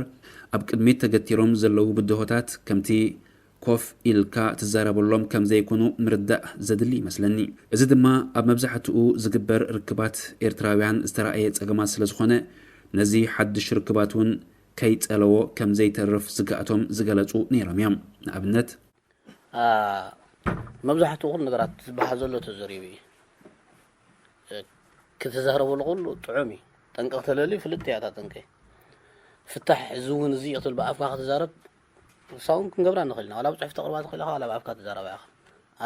ኣብ ቅድሚት ተገቲሮም ዘለዉ ብድሆታት ከምቲ ኮፍ ኢልካ ትዛረበሎም ከም ዘይኮኑ ምርዳእ ዘድሊ ይመስለኒ። እዚ ድማ ኣብ መብዛሕትኡ ዝግበር ርክባት ኤርትራውያን ዝተራእየ ጸገማት ስለ ዝኾነ፣ ነዚ ሓድሽ ርክባት እውን ከይጸለዎ ከም ዘይተርፍ ስግኣቶም ዝገለጹ ነይሮም እዮም። ንኣብነት፣ መብዛሕትኡ ኩሉ ነገራት ዝበሃል ዘሎ ተዘሪቡ እዩ። ክትዛረበሉ ኩሉ ጥዑም እዩ። ጠንቂ ክተለሊ ፍልጥ እያ እታ ጠንቂ። ፍታሕ እዚ እውን እዚ እዩ ክትብል ብኣፍካ ክትዛረብ ሳውን ክንገብራ ንኽእል ኢና። ዋላ ብፅሑፍ ተቕርባ ትኽእል ኢኻ፣ ዋላ ብኣፍካ ትዛረባ ኢኻ።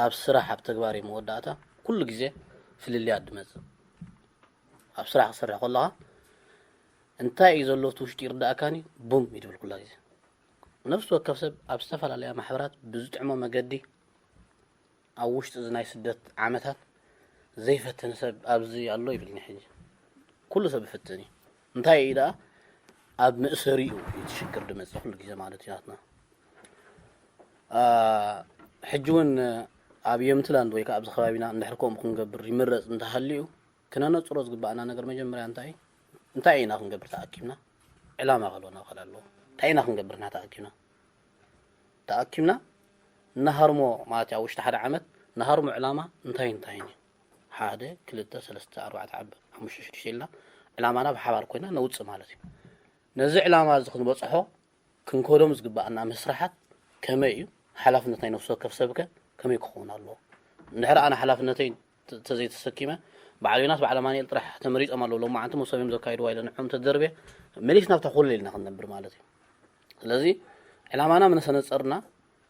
ኣብ ስራሕ ኣብ ተግባር እዩ መወዳእታ ኩሉ ግዜ ፍልልያት ድመፅእ። ኣብ ስራሕ ክትሰርሕ ከለኻ እንታይ እዩ ዘሎ እቲ ውሽጢ ይርዳእካኒ ቡም ይድብል ኩላ ግዜ። ነፍሲ ወከፍ ሰብ ኣብ ዝተፈላለያ ማሕበራት ብዝጥዕሞ መገዲ ኣብ ውሽጢ እዚ ናይ ስደት ዓመታት ዘይፈተነ ሰብ ኣብዚ ኣሎ ይብልኒ ሕጂ። ኩሉ ሰብ ይፍትን እዩ። እንታይ እዩ ደኣ ኣብ መእሰሪኡ እዩ እቲ ሽግር ድመፅእ ኩሉ ግዜ ማለት እዩ ናትና። ሕጂ እውን ኣብ የምትላንድ ወይ ከዓ ኣብዚ ከባቢና እንድሕር ከምኡ ክንገብር ይምረፅ እንተሃልዩ ክነነፅሮ ዝግባኣና ነገር መጀመርያ እንታይ እንታይ ኢና ክንገብር ተኣኪብና ዕላማ ክህልወና ክእል ኣለዎ እንታይ ኢና ክንገብር ኢና ተኣኪብና ተኣኪብና እናሃርሞ ማለት ኣብ ውሽጢ ሓደ ዓመት እናሃርሞ ዕላማ እንታይ እንታይ እዩ ሓደ ክልተ ሰለስተ ኣርባዕተ ዓበ ሓሙሽተ ሽዱሽተ ኢልና ዕላማና ብሓባር ኮይና ነውፅእ ማለት እዩ ነዚ ዕላማ እዚ ክንበፅሖ ክንከዶም ዝግባኣና መስርሓት ከመይ እዩ ሓላፍነት ናይ ነፍሲ ወከፍ ሰብከ ከመይ ክኸውን ኣለዎ እንድሕር ኣነ ሓላፍነተይ ተዘይተሰኪመ ባዕል ዮናስ ባዕል ኣማኒኤል ጥራሕ ተመሪፆም ኣለዉ ሎማዓንቲ መሶብ እዮም ዘካይድዋ ኢለ ንዕኦም ተደርብየ መሊስ ናብታ ኮለል ኢልና ክንነብር ማለት እዩ ስለዚ ዕላማና ምነሰነፀርና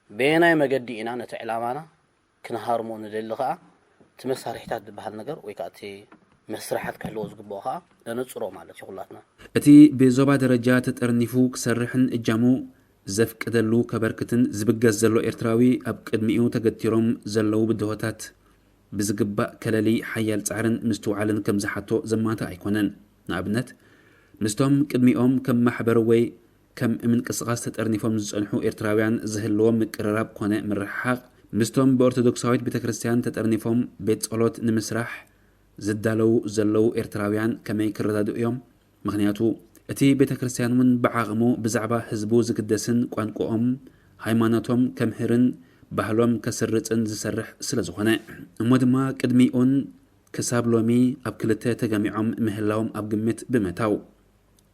በየናይ መገዲ ኢና ነቲ ዕላማና ክንሃርሞ ንደሊ ከዓ እቲ መሳርሒታት ዝበሃል ነገር ወይ ከዓ እቲ መስርሓት ክሕልዎ ዝግብኦ ከዓ ነነፅሮ ማለት እዩ ኩላትና እቲ ብዞባ ደረጃ ተጠርኒፉ ክሰርሕን እጃሙ ዘፍቅደሉ ከበርክትን ዝብገስ ዘሎ ኤርትራዊ ኣብ ቅድሚኡ ተገቲሮም ዘለዉ ብድሆታት ብዝግባእ ከለሊ ሓያል ጻዕርን ምስትውዓልን ከም ዝሓቶ ዘማትእ ኣይኮነን። ንኣብነት፣ ምስቶም ቅድሚኦም ከም ማሕበር ወይ ከም ምንቅስቓስ ተጠርኒፎም ዝጸንሑ ኤርትራውያን ዝህልዎም ምቅርራብ ኮነ ምርሕሓቕ፣ ምስቶም ብኦርቶዶክሳዊት ቤተ ክርስትያን ተጠርኒፎም ቤት ጸሎት ንምስራሕ ዝዳለዉ ዘለዉ ኤርትራውያን ከመይ ክረዳድኡ እዮም? ምኽንያቱ እቲ ቤተ ክርስትያን እውን ብዓቕሙ ብዛዕባ ህዝቡ ዝግደስን ቋንቋኦም፣ ሃይማኖቶም ከምህርን ባህሎም ከስርጽን ዝሰርሕ ስለ ዝኾነ። እሞ ድማ ቅድሚኡን ክሳብ ሎሚ ኣብ ክልተ ተገሚዖም ምህላዎም ኣብ ግምት ብምእታው።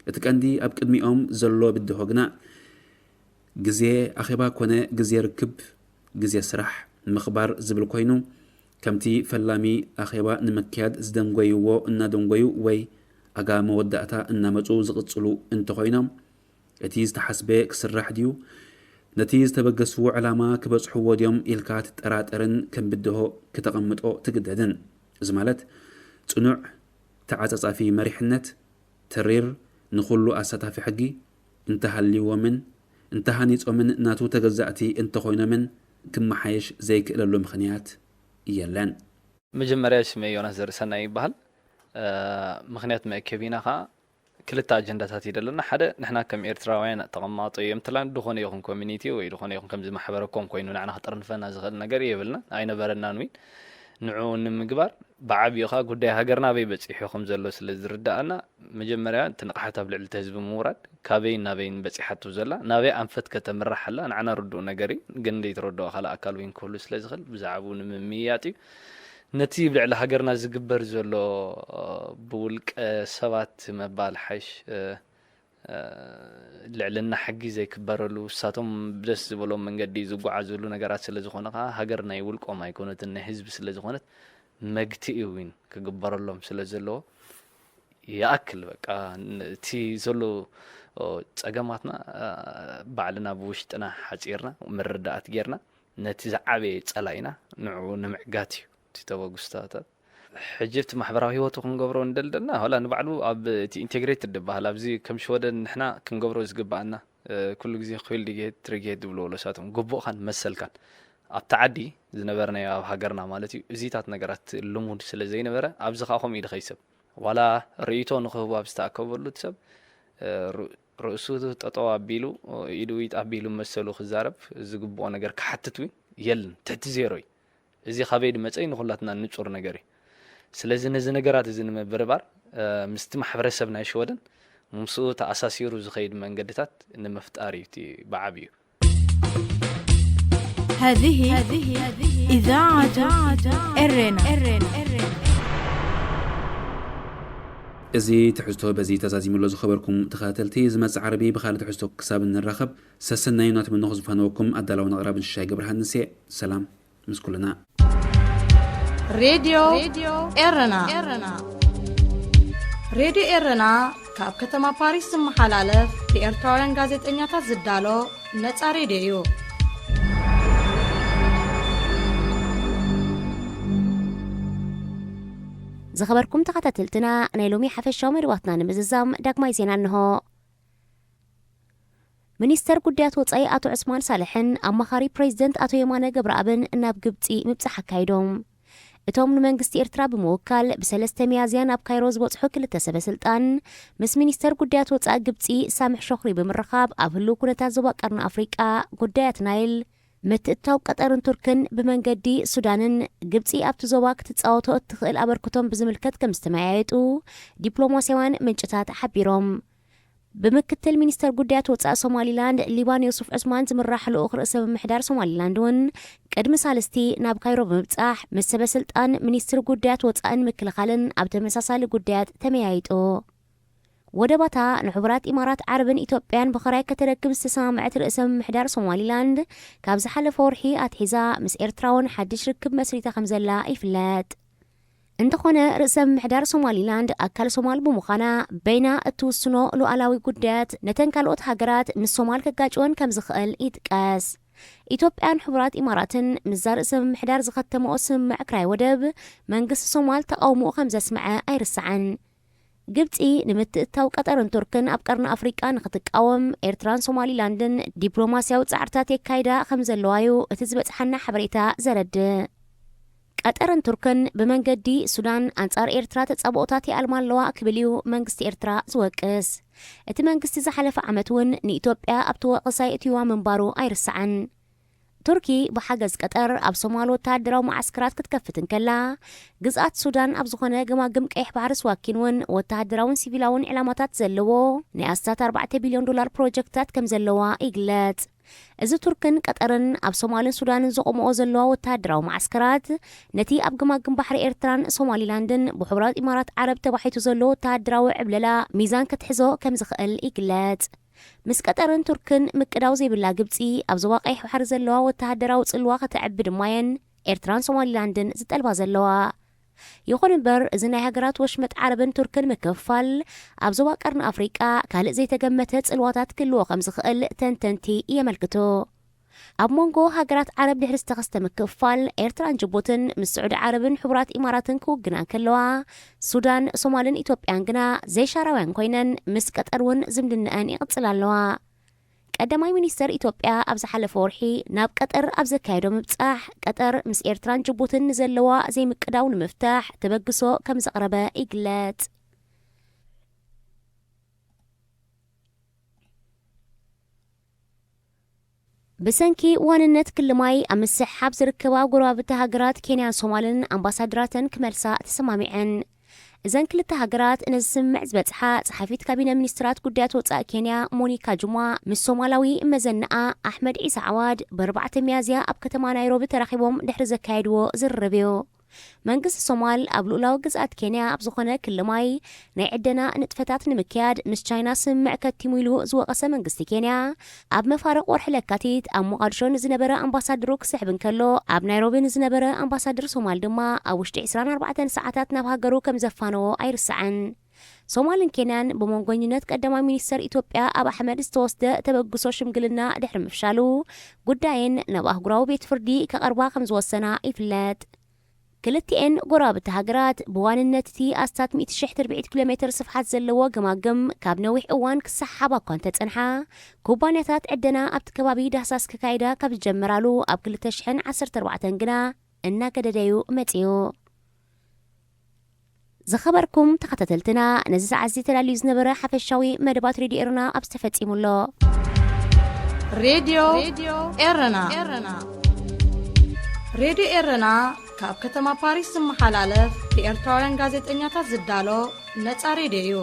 እቲ ቀንዲ ኣብ ቅድሚኦም ዘሎ ብድሆ ግና ግዜ ኣኼባ ኮነ ግዜ ርክብ፣ ግዜ ስራሕ ምኽባር ዝብል ኮይኑ፣ ከምቲ ፈላሚ ኣኼባ ንምክያድ ዝደንጎይዎ እናደንጎዩ ወይ ኣጋ መወዳእታ እናመፁ ዝቕፅሉ እንተኾይኖም፣ እቲ ዝተሓስበ ክስራሕ ድዩ? ነቲ ዝተበገስዎ ዕላማ ክበጽሕዎ ድዮም ኢልካ ትጠራጠርን ከም ብድሆ ክተቐምጦ ትግደድን። እዚ ማለት ጽኑዕ ተዓጻጻፊ መሪሕነት፣ ተሪር ንኹሉ ኣሳታፊ ሕጊ እንተሃልይዎምን እንተሃኒጾምን ናቱ ተገዛእቲ እንተኾይኖምን ክመሓየሽ ዘይክእለሉ ምኽንያት የለን። መጀመርያ ሽመይ ዮናስ ዘርእሰናይ ይበሃል። ምኽንያት መእከቢና ከዓ ክልተ ኣጀንዳታት እዩ ዘለና። ሓደ ንሕና ከም ኤርትራውያን ተቐማጦ እዮም ትላን ዝኾነ ይኹን ኮሚኒቲ ወይ ዝኾነ ይኹን ከምዚ ማሕበረኮም ኮይኑ ንዓና ክጥርንፈና ዝኽእል ነገር የብልና ኣይነበረናን። ዊን ንዕኡ ንምግባር ብዓብዩ ከዓ ጉዳይ ሃገር ናበይ በፂሑ ከም ዘሎ ስለ ዝርዳኣና መጀመርያ እቲ ንቕሓት ኣብ ልዕሊ እቲ ህዝቢ ምውራድ ካበይን ናበይን በፂሓቱ ዘላ ናበይ ኣንፈት ከተምራሕ ኣላ ንዓና ርዱእ ነገር እዩ። ግን ዘይትረድኦ ካልእ ኣካል ዊን ክህሉ ስለ ዝኽእል ብዛዕባኡ ንምምይያጥ እዩ። ነቲ ብልዕሊ ሃገርና ዝግበር ዘሎ ብውልቀ ሰባት መባል ሓይሽ ልዕልና ሕጊ ዘይክበረሉ እሳቶም ብደስ ዝበሎም መንገዲ ዝጓዓዘሉ ነገራት ስለ ዝኾነ ከዓ ሃገር ናይ ውልቆም ኣይኮነትን ናይ ህዝቢ ስለ ዝኾነት መግትኢ እውን ክግበረሎም ስለ ዘለዎ ይኣክል በቃ እቲ ዘሎ ፀገማትና ባዕልና ብውሽጥና ሓፂርና ምርዳኣት ጌርና ነቲ ዝዓበየ ፀላኢና ንዕኡ ንምዕጋት እዩ እቲ ተበግስታታት። ሕጂ እቲ ማሕበራዊ ህይወቱ ክንገብሮ እንደልደልና ላ ንባዕሉ ኣብ እቲ ኢንቴግሬትድ ዝበሃል ኣብዚ ከም ሽወደን ንሕና ክንገብሮ ዝግባኣና ኩሉ ግዜ ኮይል ዲጌት ትሪጌት ዝብልዎ ለሳቶም ግቡእካን መሰልካን ኣብቲ ዓዲ ዝነበርናዮ ኣብ ሃገርና ማለት እዩ እዚታት ነገራት ልሙድ ስለ ዘይነበረ ኣብዚ ከዓ ከምኡ ኢሉ ከይሰብ ዋላ ርእይቶ ንክህቡ ኣብ ዝተኣከበሉ እቲ ሰብ ርእሱ ጠጠው ኣቢሉ ኢዱ ዊጥ ኣቢሉ መሰሉ ክዛረብ ዝግብኦ ነገር ክሓትት እውን የልን ትሕቲ ዜሮ እዩ። እዚ ካበይ ድመፀ ንኩላትና ንፁር ነገር እዩ። ስለዚ ነዚ ነገራት እዚ ንምብርባር ምስቲ ማሕበረሰብ ናይ ሽወደን ምስኡ ተኣሳሲሩ ዝኸይድ መንገድታት ንምፍጣር እዩ እቲ ብዓብዩ። هذه إذاعة إرنا. እዚ ትሕዝቶ በዚ ተዛዚሙ ኣሎ። ዝኸበርኩም ተኸታተልቲ፣ ዝመጽእ ዓርቢ ብኻልእ ትሕዝቶ ክሳብ እንራኸብ ሰሰናዩ እናተመነኹ ዝፋነወኩም ኣዳላውን ኣቕራብን ሽሻይ ገብረሃንስ እየ። ሰላም ምስ ኩልና። ሬድዮ ኤረና። ሬድዮ ኤረና ካብ ከተማ ፓሪስ ዝመሓላለፍ ብኤርትራውያን ጋዜጠኛታት ዝዳሎ ነጻ ሬድዮ እዩ። ዝኸበርኩም ተኸታተልትና፣ ናይ ሎሚ ሓፈሻዊ መደባትና ንምዝዛም ዳግማይ ዜና እንሆ። ሚኒስተር ጉዳያት ወጻኢ ኣቶ ዑስማን ሳልሕን ኣማኻሪ ፕሬዚደንት ኣቶ የማነ ገብረኣብን ናብ ግብጺ ምብጻሕ ኣካይዶም። እቶም ንመንግስቲ ኤርትራ ብምውካል ብሰለስተ ሚያዝያ ናብ ካይሮ ዝበጽሑ ክልተ ሰበ ስልጣን ምስ ሚኒስተር ጉዳያት ወጻኢ ግብጺ ሳምሕ ሾኽሪ ብምርኻብ ኣብ ህልው ኩነታት ዞባ ቀርኒ ኣፍሪቃ ጉዳያት ናይል ምትእትታው ቀጠርን ቱርክን ብመንገዲ ሱዳንን ግብጺ ኣብቲ ዞባ ክትጻወቶ እትኽእል ኣበርክቶም ብዝምልከት ከም ዝተመያየጡ ዲፕሎማስያውያን ምንጭታት ሓቢሮም። ብምክትል ሚኒስተር ጉዳያት ወጻኢ ሶማሊላንድ ሊባን ዮሱፍ ዑስማን ዝምራሕ ልኡኽ ርእሰ ምምሕዳር ሶማሊላንድ እውን ቅድሚ ሳልስቲ ናብ ካይሮ ብምብጻሕ ምስ ሰበ ስልጣን ሚኒስትሪ ጉዳያት ወጻእን ምክልኻልን ኣብ ተመሳሳሊ ጉዳያት ተመያይጡ። ወደባታ ንሕቡራት ኢማራት ዓረብን ኢትዮጵያን ብኽራይ ከተረክብ ዝተሰማምዐት ርእሰ ምምሕዳር ሶማሊላንድ ካብ ዝሓለፈ ወርሒ ኣትሒዛ ምስ ኤርትራ እውን ሓድሽ ርክብ መስሪታ ከም ዘላ ይፍለጥ። እንተኾነ ርእሰ ምምሕዳር ሶማሊላንድ ኣካል ሶማል ብምዃና በይና እትውስኖ ሉዓላዊ ጉዳያት ነተን ካልኦት ሃገራት ምስ ሶማል ከጋጭወን ከም ዝኽእል ይጥቀስ። ኢትዮጵያን ሕቡራት ኢማራትን ምስዛ ርእሰ ምምሕዳር ዝኸተመኦ ስምምዕ ክራይ ወደብ መንግስቲ ሶማል ተቓውሞኡ ከም ዘስምዐ ኣይርሳዕን። ግብጺ ንምትእትታው ቀጠርን ቱርክን ኣብ ቀርኒ ኣፍሪቃ ንኽትቃወም ኤርትራን ሶማሊላንድን ዲፕሎማስያዊ ጻዕርታት የካይዳ ከም ዘለዋዩ እቲ ዝበጽሓና ሓበሬታ ዘረድእ። ቀጠርን ቱርክን ብመንገዲ ሱዳን ኣንጻር ኤርትራ ተጻብኦታት ይኣልማ ኣለዋ ክብል እዩ መንግስቲ ኤርትራ ዝወቅስ። እቲ መንግስቲ ዝሓለፈ ዓመት እውን ንኢትዮጵያ ኣብቲ ወቐሳ የእትይዋ ምንባሩ ኣይርሳዕን። ቱርኪ ብሓገዝ ቀጠር ኣብ ሶማል ወተሃደራዊ መዓስከራት ክትከፍት እንከላ፣ ግዝኣት ሱዳን ኣብ ዝኾነ ገማግም ቀይሕ ባሕሪ ስዋኪን እውን ወተሃደራውን ሲቪላውን ዕላማታት ዘለዎ ናይ ኣስታት ኣርባዕተ ቢልዮን ዶላር ፕሮጀክትታት ከም ዘለዋ ይግለጽ። እዚ ቱርክን ቀጠርን ኣብ ሶማልን ሱዳንን ዘቆምኦ ዘለዋ ወተሃደራዊ መዓስከራት ነቲ ኣብ ገማግም ባሕሪ ኤርትራን ሶማሊላንድን ብሕቡራት ኢማራት ዓረብ ተባሒቱ ዘሎ ወተሃደራዊ ዕብለላ ሚዛን ክትሕዞ ከም ዝኽእል ይግለጽ። ምስ ቀጠርን ቱርክን ምቅዳው ዘይብላ ግብጺ ኣብ ዞባ ቀይሕ ባሕሪ ዘለዋ ወተሃደራዊ ጽልዋ ከተዕቢ ድማየን ኤርትራን ሶማሊላንድን ዝጠልባ ዘለዋ። ይኹን እምበር እዚ ናይ ሃገራት ወሽመጥ ዓረብን ቱርክን ምክፍፋል ኣብ ዞባ ቀርኒ ኣፍሪቃ ካልእ ዘይተገመተ ጽልዋታት ክህልዎ ከም ዝኽእል ተንተንቲ የመልክቱ። ኣብ መንጎ ሃገራት ዓረብ ድሕሪ ዝተኸስተ ምክፍፋል፣ ኤርትራን ጅቡትን ምስ ስዑዲ ዓረብን ሕቡራት ኢማራትን ክውግና እንከለዋ፣ ሱዳን፣ ሶማልን ኢትዮጵያን ግና ዘይሻራውያን ኮይነን ምስ ቀጠር እውን ዝምድናኣን ይቕጽላ ኣለዋ። ቀዳማይ ሚኒስተር ኢትዮጵያ ኣብ ዝሓለፈ ወርሒ ናብ ቀጠር ኣብ ዘካየዶ ምብጻሕ፣ ቀጠር ምስ ኤርትራን ጅቡትን ንዘለዋ ዘይምቅዳው ንምፍታሕ ተበግሶ ከም ዘቕረበ ይግለጽ። ብሰንኪ ዋንነት ክሊ ማይ ኣብ ምስሕሓብ ዝርከባ ጎረባብቲ ሃገራት ኬንያን ሶማልን ኣምባሳደራተን ክመልሳ ተሰማሚዐን። እዘን ክልተ ሃገራት ነዚ ስምምዕ ዝበጽሓ ጸሓፊት ካቢነ ሚኒስትራት ጉዳያት ወጻኢ ኬንያ ሞኒካ ጁማ ምስ ሶማላዊ መዘናኣ ኣሕመድ ዒሳ ዓዋድ ብ4 ሚያዝያ ኣብ ከተማ ናይሮቢ ተራኺቦም ድሕሪ ዘካየድዎ ዝርርብ እዩ። መንግስቲ ሶማል ኣብ ልኡላዊ ግዝኣት ኬንያ ኣብ ዝኾነ ክሊ ማይ ናይ ዕደና ንጥፈታት ንምክያድ ምስ ቻይና ስምምዕ ከቲሙ ኢሉ ዝወቐሰ መንግስቲ ኬንያ፣ ኣብ መፋርቕ ወርሒ ለካቲት ኣብ ሞቓድሾ ንዝነበረ ኣምባሳደሩ ክስሕብ እንከሎ፣ ኣብ ናይሮቢ ንዝነበረ ኣምባሳደር ሶማል ድማ ኣብ ውሽጢ 24 ሰዓታት ናብ ሃገሩ ከም ዘፋነዎ ኣይርሳዕን። ሶማልን ኬንያን ብመንጎኝነት ቀዳማይ ሚኒስተር ኢትዮጵያ ኣብ ኣሕመድ ዝተወስደ ተበግሶ ሽምግልና ድሕሪ ምፍሻሉ፣ ጉዳየን ናብ ኣህጉራዊ ቤት ፍርዲ ከቐርባ ከም ዝወሰና ይፍለጥ። ክልቲኤን ጎረባብቲ ሃገራት ብዋንነት እቲ ኣስታት 100,000 ትርብዒት ኪሎ ሜትር ስፍሓት ዘለዎ ገማግም ካብ ነዊሕ እዋን ክሰሓሓባ እኳ እንተጸንሓ፣ ኩባንያታት ዕደና ኣብቲ ከባቢ ዳህሳስ ክካይዳ ካብ ዝጀመራሉ ኣብ 2014 ግና እናገደደዩ መጺኡ። ዝኸበርኩም ተኸታተልትና፣ ነዚ ሰዓት እዚ ተዳልዩ ዝነበረ ሓፈሻዊ መደባት ሬድዮ ኤረና ኣብዚ ተፈጺሙ ኣሎ። ሬድዮ ኤረና። ሬድዮ ኤረና ካብ ከተማ ፓሪስ ዝመሓላለፍ ብኤርትራውያን ጋዜጠኛታት ዝዳሎ ነጻ ሬድዮ እዩ።